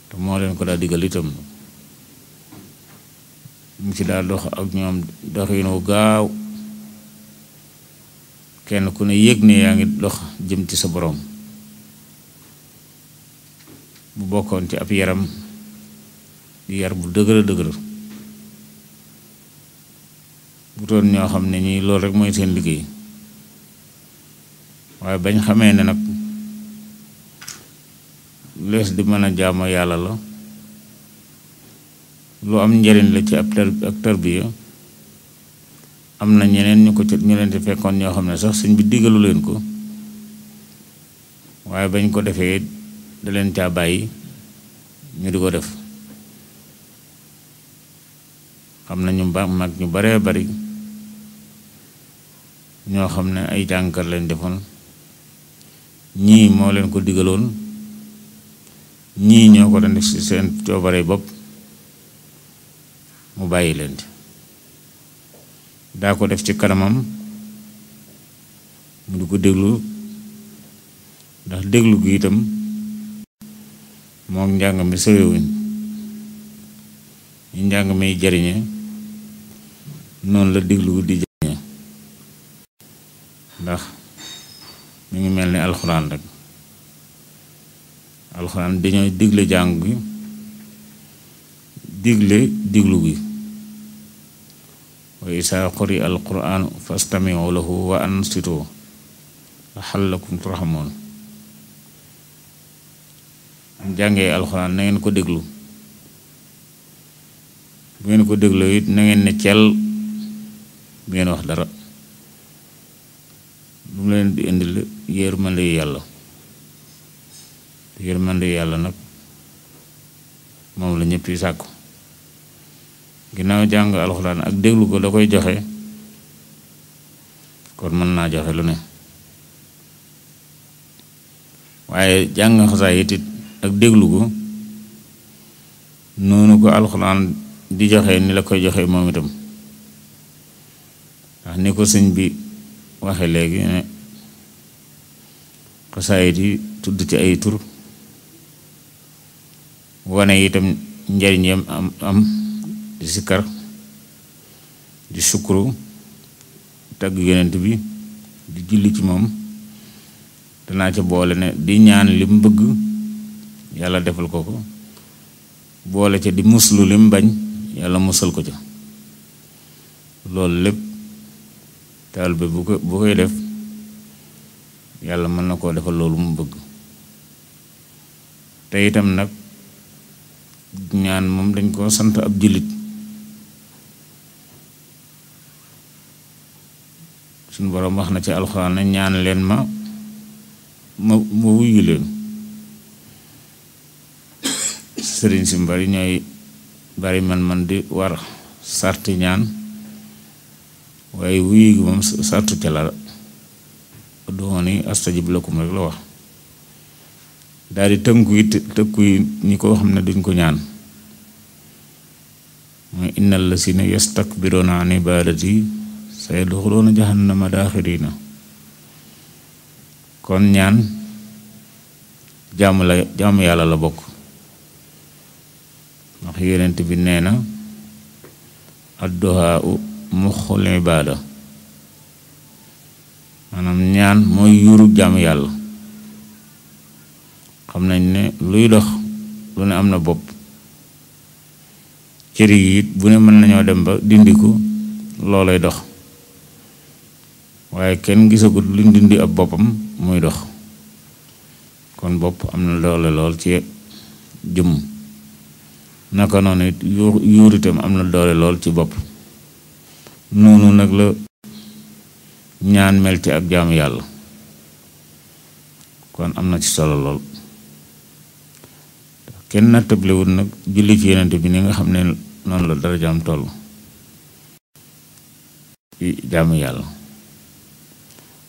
te moo leen ko daa digal itam mu ci daa dox ak ñoom doxin wu gaaw kenn ku ne yëg ne yaa ngi dox jëm ci sa boroom bu bokkoon ci ab yaram di yar bu dëgër dëgër bu doon ñoo xam ne ñii loolu rek mooy seen liggéey waaye bañ xamee ne nag lees di mën a jaamu yàlla la lu am njariñ la ci ak tarbiya am na ñeneen ñu leen ci fekkoon ñoo xam ne sax sëñ bi digalu leen ko waaye bañ ko defee da leen caa bàyyi ñu di ko def xam na ñu mag ñu baree bari ñoo xam ne ay jàngkat lañ defoon ñii moo leen ko digaloon ñii ñoo ko doon def ci seen coobare bopp mu bàyyi leen ci daa ko def ci kanamam mu di ko déglu ndax déglu gi itam moom njàng mi soriwuñ ñu njàng mi jariñe noonu la déglu di jariñe ndax mi ngi mel ni alxuraan rek alxuraan dañoo digle jàng gi digle diglu gi wa isaa quri alquraan fastami'u lahu wa ansitu la'allakum turhamuun jàngee alxuraan na ngeen ko déglu bu ngeen ko déglu it na ngeen ne cel bu ngeen wax dara lu mu leen di indil yërmande yàlla yërmande yàlla nag moom la ñëpp yi sàkku ginnaaw jàng alxuraan ak déglu ko da koy joxe kon mën naa joxe lu ne waaye jàng xasaayit it ak déglu ko noonu ko alxuraan di joxe ni la koy joxe moom itam ndax ni ko sëñ bi waxe léegi ne xasaayit yi tudd ci ay tur wane itam njariñ yam am di sikkar di sukuru tagg yonent bi di julli ci moom danaa ca boole ne di ñaan lim bëgg yàlla defal ko ko boole ca di muslu lim bañ yàlla musal ko ca loolu lépp taalibe bu koy def yàlla mën na koo defal loolu mu bëgg te itam nag ñaan moom dañ koo sant ab jullit suñu boroom wax na ci alxuraan ne ñaan leen ma wuyu leen sëriñ si bari ñooy bari man di war sarti ñaan waaye wuyu gi moom sartu ca la ud'uuni astajib lakum rek la wax daal di tënku yi ñi ko xam ne duñ ko ñaan mooy innal lazina yastakbiruuna an ibaadati sayadxuluuna jahannama daaxiriina kon ñaan jaamu yàlla la bokk ndax yonent bi nee na adduhaa muxul ibaada maanaam ñaan mooy yuuru jaamu yàlla xam nañ ne luy dox lu ne am na bopp cëri yi it bu ne mën nañoo dem ba dindi ko loolay dox waaye kenn gisagut luñ dindi ab boppam muy dox kon bopp am na doole lool ci jëmm naka noonu it yuur itam am na doole lool ci bopp noonu nag la ñaan mel ci ak jaamu yàlla kon am na ci solo lool kenn nattablewul nag julli ci yenente bi ni nga xam ne noonu la dara jaam toll ci jaamu yàlla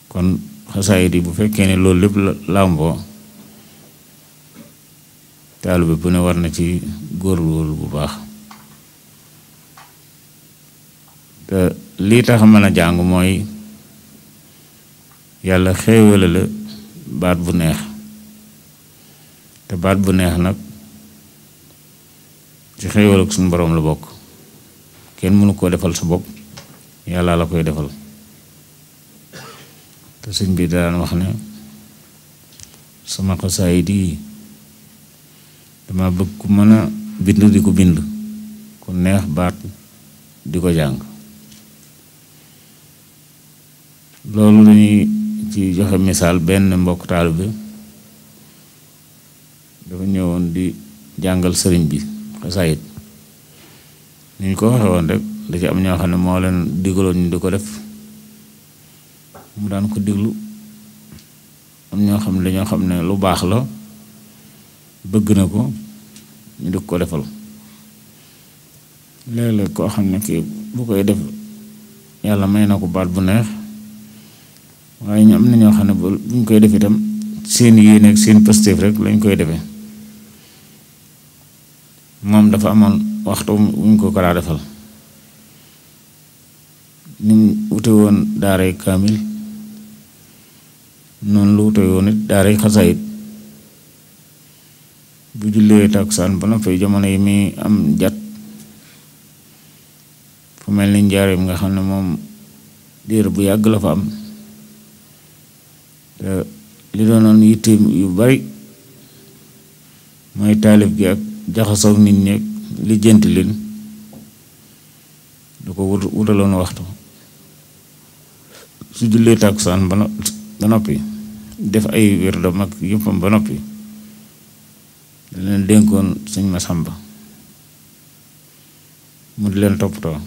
kon xasaayid yi bu fekkee ne loolu lépp la làmboo taalibe bu ne war na ci góorgóorlu bu baax te lii tax mën a jàng mooy yàlla xéewale la baat bu neex te baat bu neex nag ci xéewal ak suñu boroom la bokk kenn mënu koo defal sa bopp yàlla la koy defal te sëñ bi daan wax ne sama xasaayid yi dama bëgg ku mën a bind di ko bind ku neex baat di ko jàng loolu lañuy ci joxe misaal benn mbokk taalibe dafa ñëwoon di jàngal sëriñ bi xasaayid ni ñu ko waxe woon rek da ci am ñoo xam ne moo leen digaloon ñu di ko def mu daan ko diglu am ñoo xam ne dañoo xam ne lu baax la bëgg na ko ñu di ko defal léeg-léeg koo xam ne kii bu koy def yàlla may na ko baat bu neex waaye ñu am na ñoo xam ne buñ koy def itam seen yéene ak seen positif rek lañ koy defee moom dafa amoon waxtu wuñ ko daa defal ni mu wute woon daaray kaamil noonu lu wute woon it daaray xasaayid bu jullee takkusaan ba noppi jamono yi mi am jat fu mel ni njaareem nga xam ne moom diir bu yàgg la fa am te li doonoon yitte yu bari mooy taalif gi ak jaxasoog nit ñi lijjanti leen du ko wutaloon waxtu su jullee takkusaan ba noppi def ay wirdam ak yëppam ba noppi da leen dénkoon sëñ Masamba mu di leen toppatoo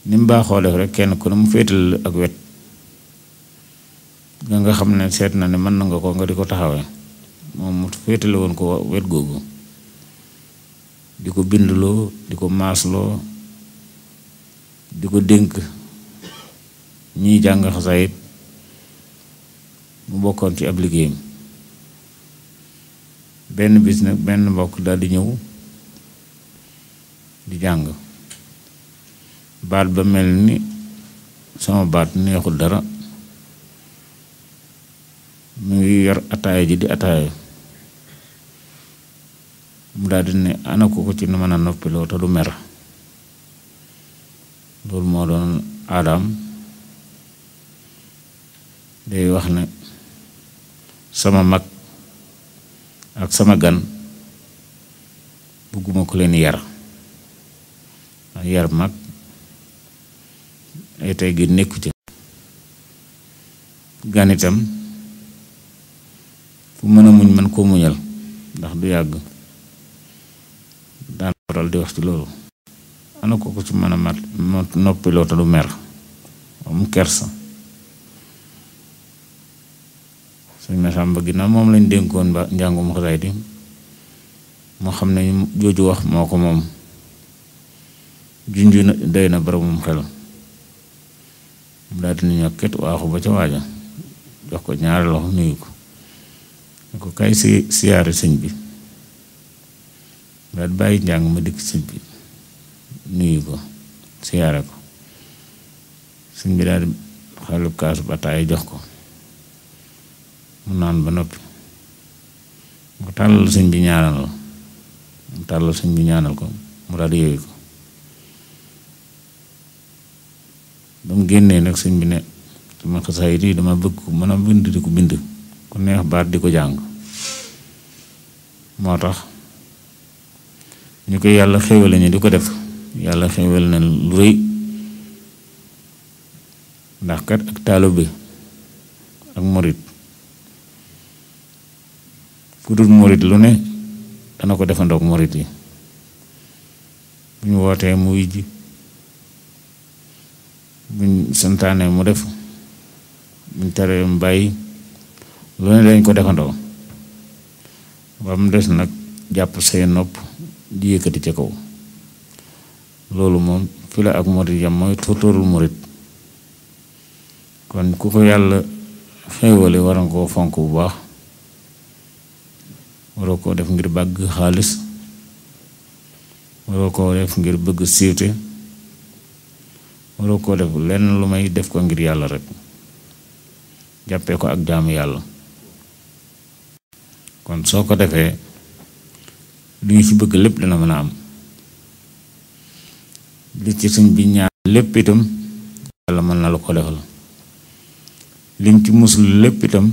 ni mu baaxoo def rek kenn ku ne mu féetal ak wet nga xam ne seet na ne mën na nga ko nga di ko taxawee moom mu féetale woon ko wet googu di ko bindloo di ko maasloo di ko dénk ñiy jàng xasaayid mu bokkoon ci ab liggéeyam benn bis nag benn mbokk daal di ñëw di jàng baat ba mel ni sama baat neexul dara mu ngi yor ataaya ji di ataaya mu daal di ne ana ko ci nu mën a noppiloo te du mer loolu moo doon aadaam day wax ne sama mag ak sama gan bëgguma ko leen yar yar mag ay tey gi nekku ci gan itam fu mën a muñ man koo muñal ndax du yàgg daan waral di wax ci loolu ana ko ci mën a mat noppiloo te du mer am kersa sëñ Masamba ginnaaw moom lañ dénkoon ba njàngum xasaayid yi moo xam ne jooju wax moo ko moom junju na doy na boromum xel mu daal di ñokket waaxu ba ca waaja jox ko ñaari loxo nuyu ko ne ko kay siyaare sëñ bi daal bàyyi njàng ma dikk sëñ bi nuyu ko siyaare ko sëñ bi daal di xalub kaasu bataay jox ko mu naan ba noppi mu tàllal sëñ bi ñaanal mu tàllal sëñ bi ñaanal ko mu daal di yooyu ko ba mu génnee nag sëñ bi ne sama xasaayid yi dama bëgg ko mën a bind di ko bind ku neex baat di ko jàng moo tax ñu ko yàlla xéwale ñu di ko def yàlla xéwal na lu rëy ndax kat ak taalibe ak murit ku dul murit lu ne dana ko defandoog murit yi bu ñu wootee mu wujji buñ santaane mu def buñ teree mu bàyyi lu ne dañ ko defandoo ba mu des nag jàpp say nopp di yëkkati ca kaw loolu moom fi la ak murit yam mooy tóortóorul murit kon ku ko yàlla xéewale war nga koo fonk bu baax waroo koo def ngir bëgg xaalis waroo koo def ngir bëgg siiwte waroo koo def lenn lu may def ko ngir yàlla rek jàppee ko ak jaamu yàlla kon soo ko defee li ñu ci bëgg lépp dana mën a am li ci suñ bi ñaan lépp itam yàlla mën na la ko defal liñ ci musul lépp itam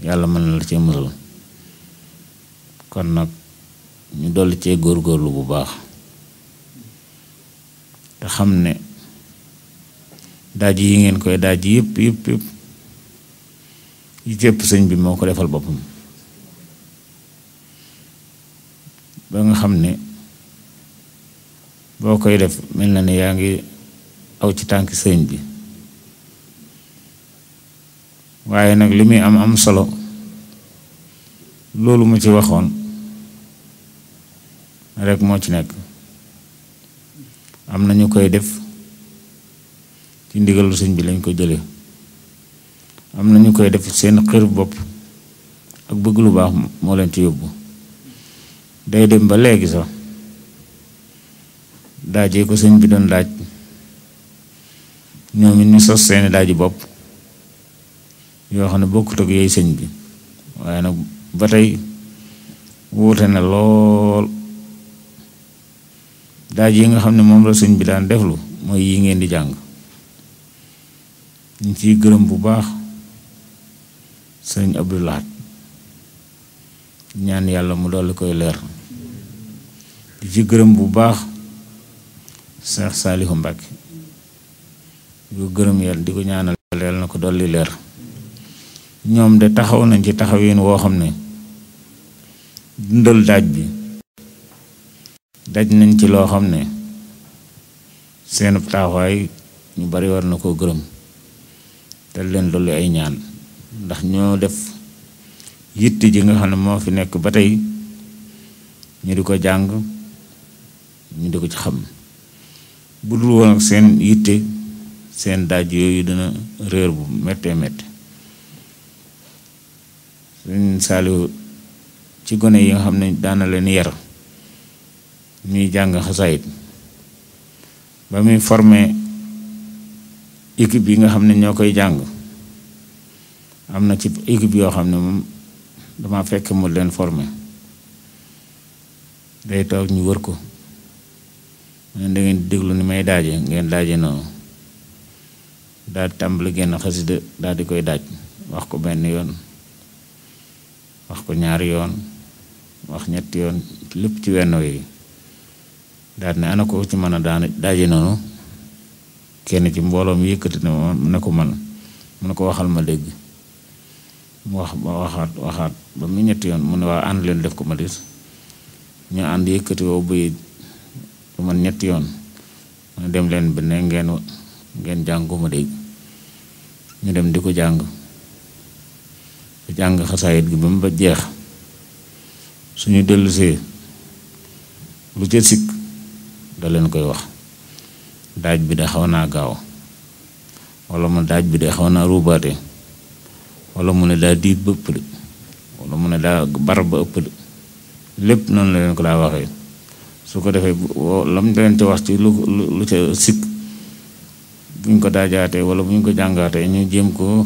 yàlla mën na la cee musal kon nag ñu dolli cee góorgóorlu bu baax te xam ne daaj yi ngeen koy daaj yëpp yi ci ëpp sëñ bi moo ko defal boppam ba nga xam ne boo koy def mel na ne yaa ngi aw ci tànki sëñ bi waaye nag li muy am solo loolu mu ci waxoon rek moo ci nekk am na ñu koy def ci ndigalu sëñ bi lañ ko jële am na ñu koy def seen xër bopp ak bëgg lu baax moo leen ci yóbbu day dem ba léegi sax daajee ko sëñ bi doon daaj ñoom it ñu sos seeni daaji bopp yoo xam ne bokkut ak yooyu sëñ bi waaye nag ba tey wuute na lool daaj yi nga xam ne moom la sëñ bi daan deflu mooy yi ngeen di jàng ñu ciy gërëm bu baax sëñ Abdou Lahad ñaan yàlla mu dolli koy leer di ci gërëm bu baax Cheikh Saliou Mbacké di ko gërëm yàlla di ko ñaanal yàlla na ko dolli leer ñoom de taxaw nañ ci taxawin woo xam ne dundal daaj bi daj nañ ci loo xam ne seen taxawaay ñu bari war na koo gërëm te leen dolli ay ñaan ndax ñoo def yitte ji nga xam ne moo fi nekk ba tey ñu di ko jàng ñu di ko ci xam bu dul woon ak seen yitte seen daaj yooyu dina réer bu méttee métti sëñ Saaliw ci gone yi nga xam ne daana leen yar ñuy jàng xasaayit ba muy formé équipe yi nga xam ne ñoo koy jàng am na ci équipe yoo xam ne moom dama fekk mu leen formé day toog ñu wër ko da ngeen di déglu ni may daaje ngeen daaje noonu daal di tàmbali genn xasida daal di koy daaj wax ko benn yoon wax ko ñaari yoon wax ñetti yoon lépp ci wenn wi daal ne ana ko ci mën a daan daaje noonu kenn ci mbooloo mi yëkkati na mu ne ko man mu ne ko waxal ma dégg mu wax ba waxaat ba mu ñetti yoon mu ne waa ànd leen def ko ma dis ñu ànd yëkkati woo buy lu man ñetti yoon mu dem leen ba ne ngeen jàng ko ma dégg ñu dem di ko jàng ba jàng xasaayit gi ba mu ba jeex suñu dellusee lu ca sikk da leen koy wax daaj bi de xaw naa gaaw wala mu daaj bi de xaw naa ruubaate wala mu ne daa diit ba ëpp de wala mu ne daa bar ba ëpp de lépp noonu la leen ko daa waxee su ko defee lam leen ci wax ci lu ca sikk buñ ko daajaatee wala buñ ko jàngaatee ñu jéem ko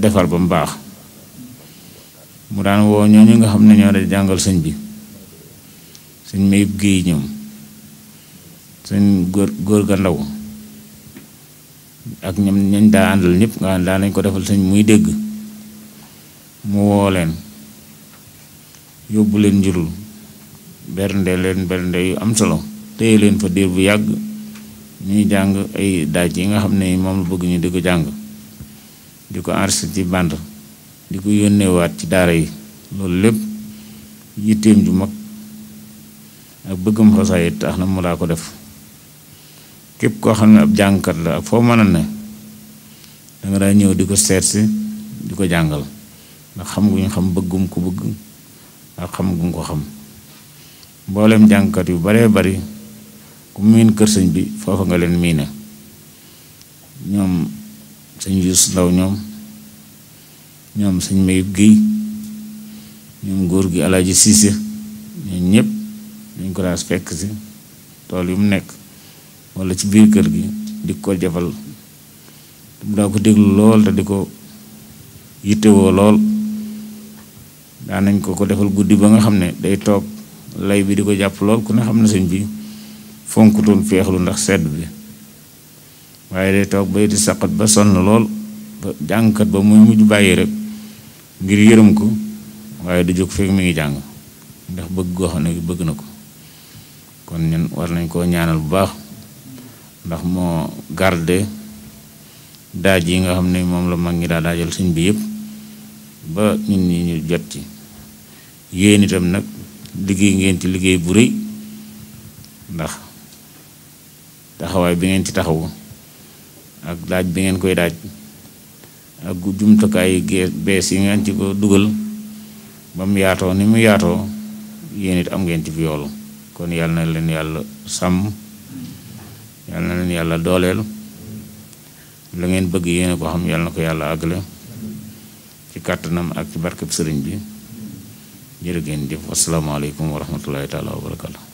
defar ba mu baax mu daan woo ñooñu nga xam ne ñoo da jàngal sëñ bi sëñ Mayib Géey ñoom sëñ góor ga ndaw ak ñoom ñañ daa àndal ñëpp nga xam daa nañ ko defal sëñ muy dégg mu woo leen yóbbu leen njurul bernde yu am solo téye leen fa diir bu yàgg ñuy jàng ay daaj yi nga xam ne moom la bëgg ñu di ko jàng di ko enregistré ci bande di ko yónneewaat ci daara yi loolu lépp yitteem ju mag ak bëggam xasaayit tax na mu daa ko def képp koo xam ne ab jàngkat la ak foo mën a ne danga daa ñëw di ko seet si di ko jàngal ndax xam guñ xam bëggum ko bëgg ak xam guñ ko xam mboolem jàngkat yu baree bari ku miin kër sëñ bi foofa nga leen miine ñoom sëñ Yuus Ndaw ñoom sëñ Mayib Géy ñoom góor gi Alaaji Siise ñoom ñëpp dañ ko daa fekk si tool yu mu nekk walla ci biir kër gi di ko jafal mu daa ko déglu lool te di ko yittewoo lool daanañ ko defal guddi ba nga xam ne day toog lay bi di ko jàpp lool ku ne xam ne sëñ bi fonkutoon feexlu ndax sedd bi waaye day toog bay di saqat ba sonn lool ba jàngkat ba muy mujj bàyyi rek ngir yërëm ko waaye du jóg fekk mi ngi jàng ndax bëgg goo xam ne bëgg na ko kon ñun war nañ koo ñaanal bu baax ndax moo garde daaj yi nga xam ne moom la mag ñi daa daajal sëñ bi yëpp ba ñun ñi ñu jot ci yéen itam nag liggéey ngeen ci liggéey bu rëy ndax taxawaay bi ngeen ci taxawu ak daaj bi ngeen koy daaj ak jumtukaay bees yi ngeen ci ko dugal ba mu yaatoo ni mu yaatoo yéen it am ngeen ci fi yoolu kon yàlla na leen yàlla sàmm yàlla na leen yàlla dooleel la ngeen bëgg yéen ko xam yàlla na ko yàlla àggale ci kàttanam ak ci barkeb sëriñ bi jërë ngeen jëf asalaamaaleykum wa rahmatullahi taala wa barakatu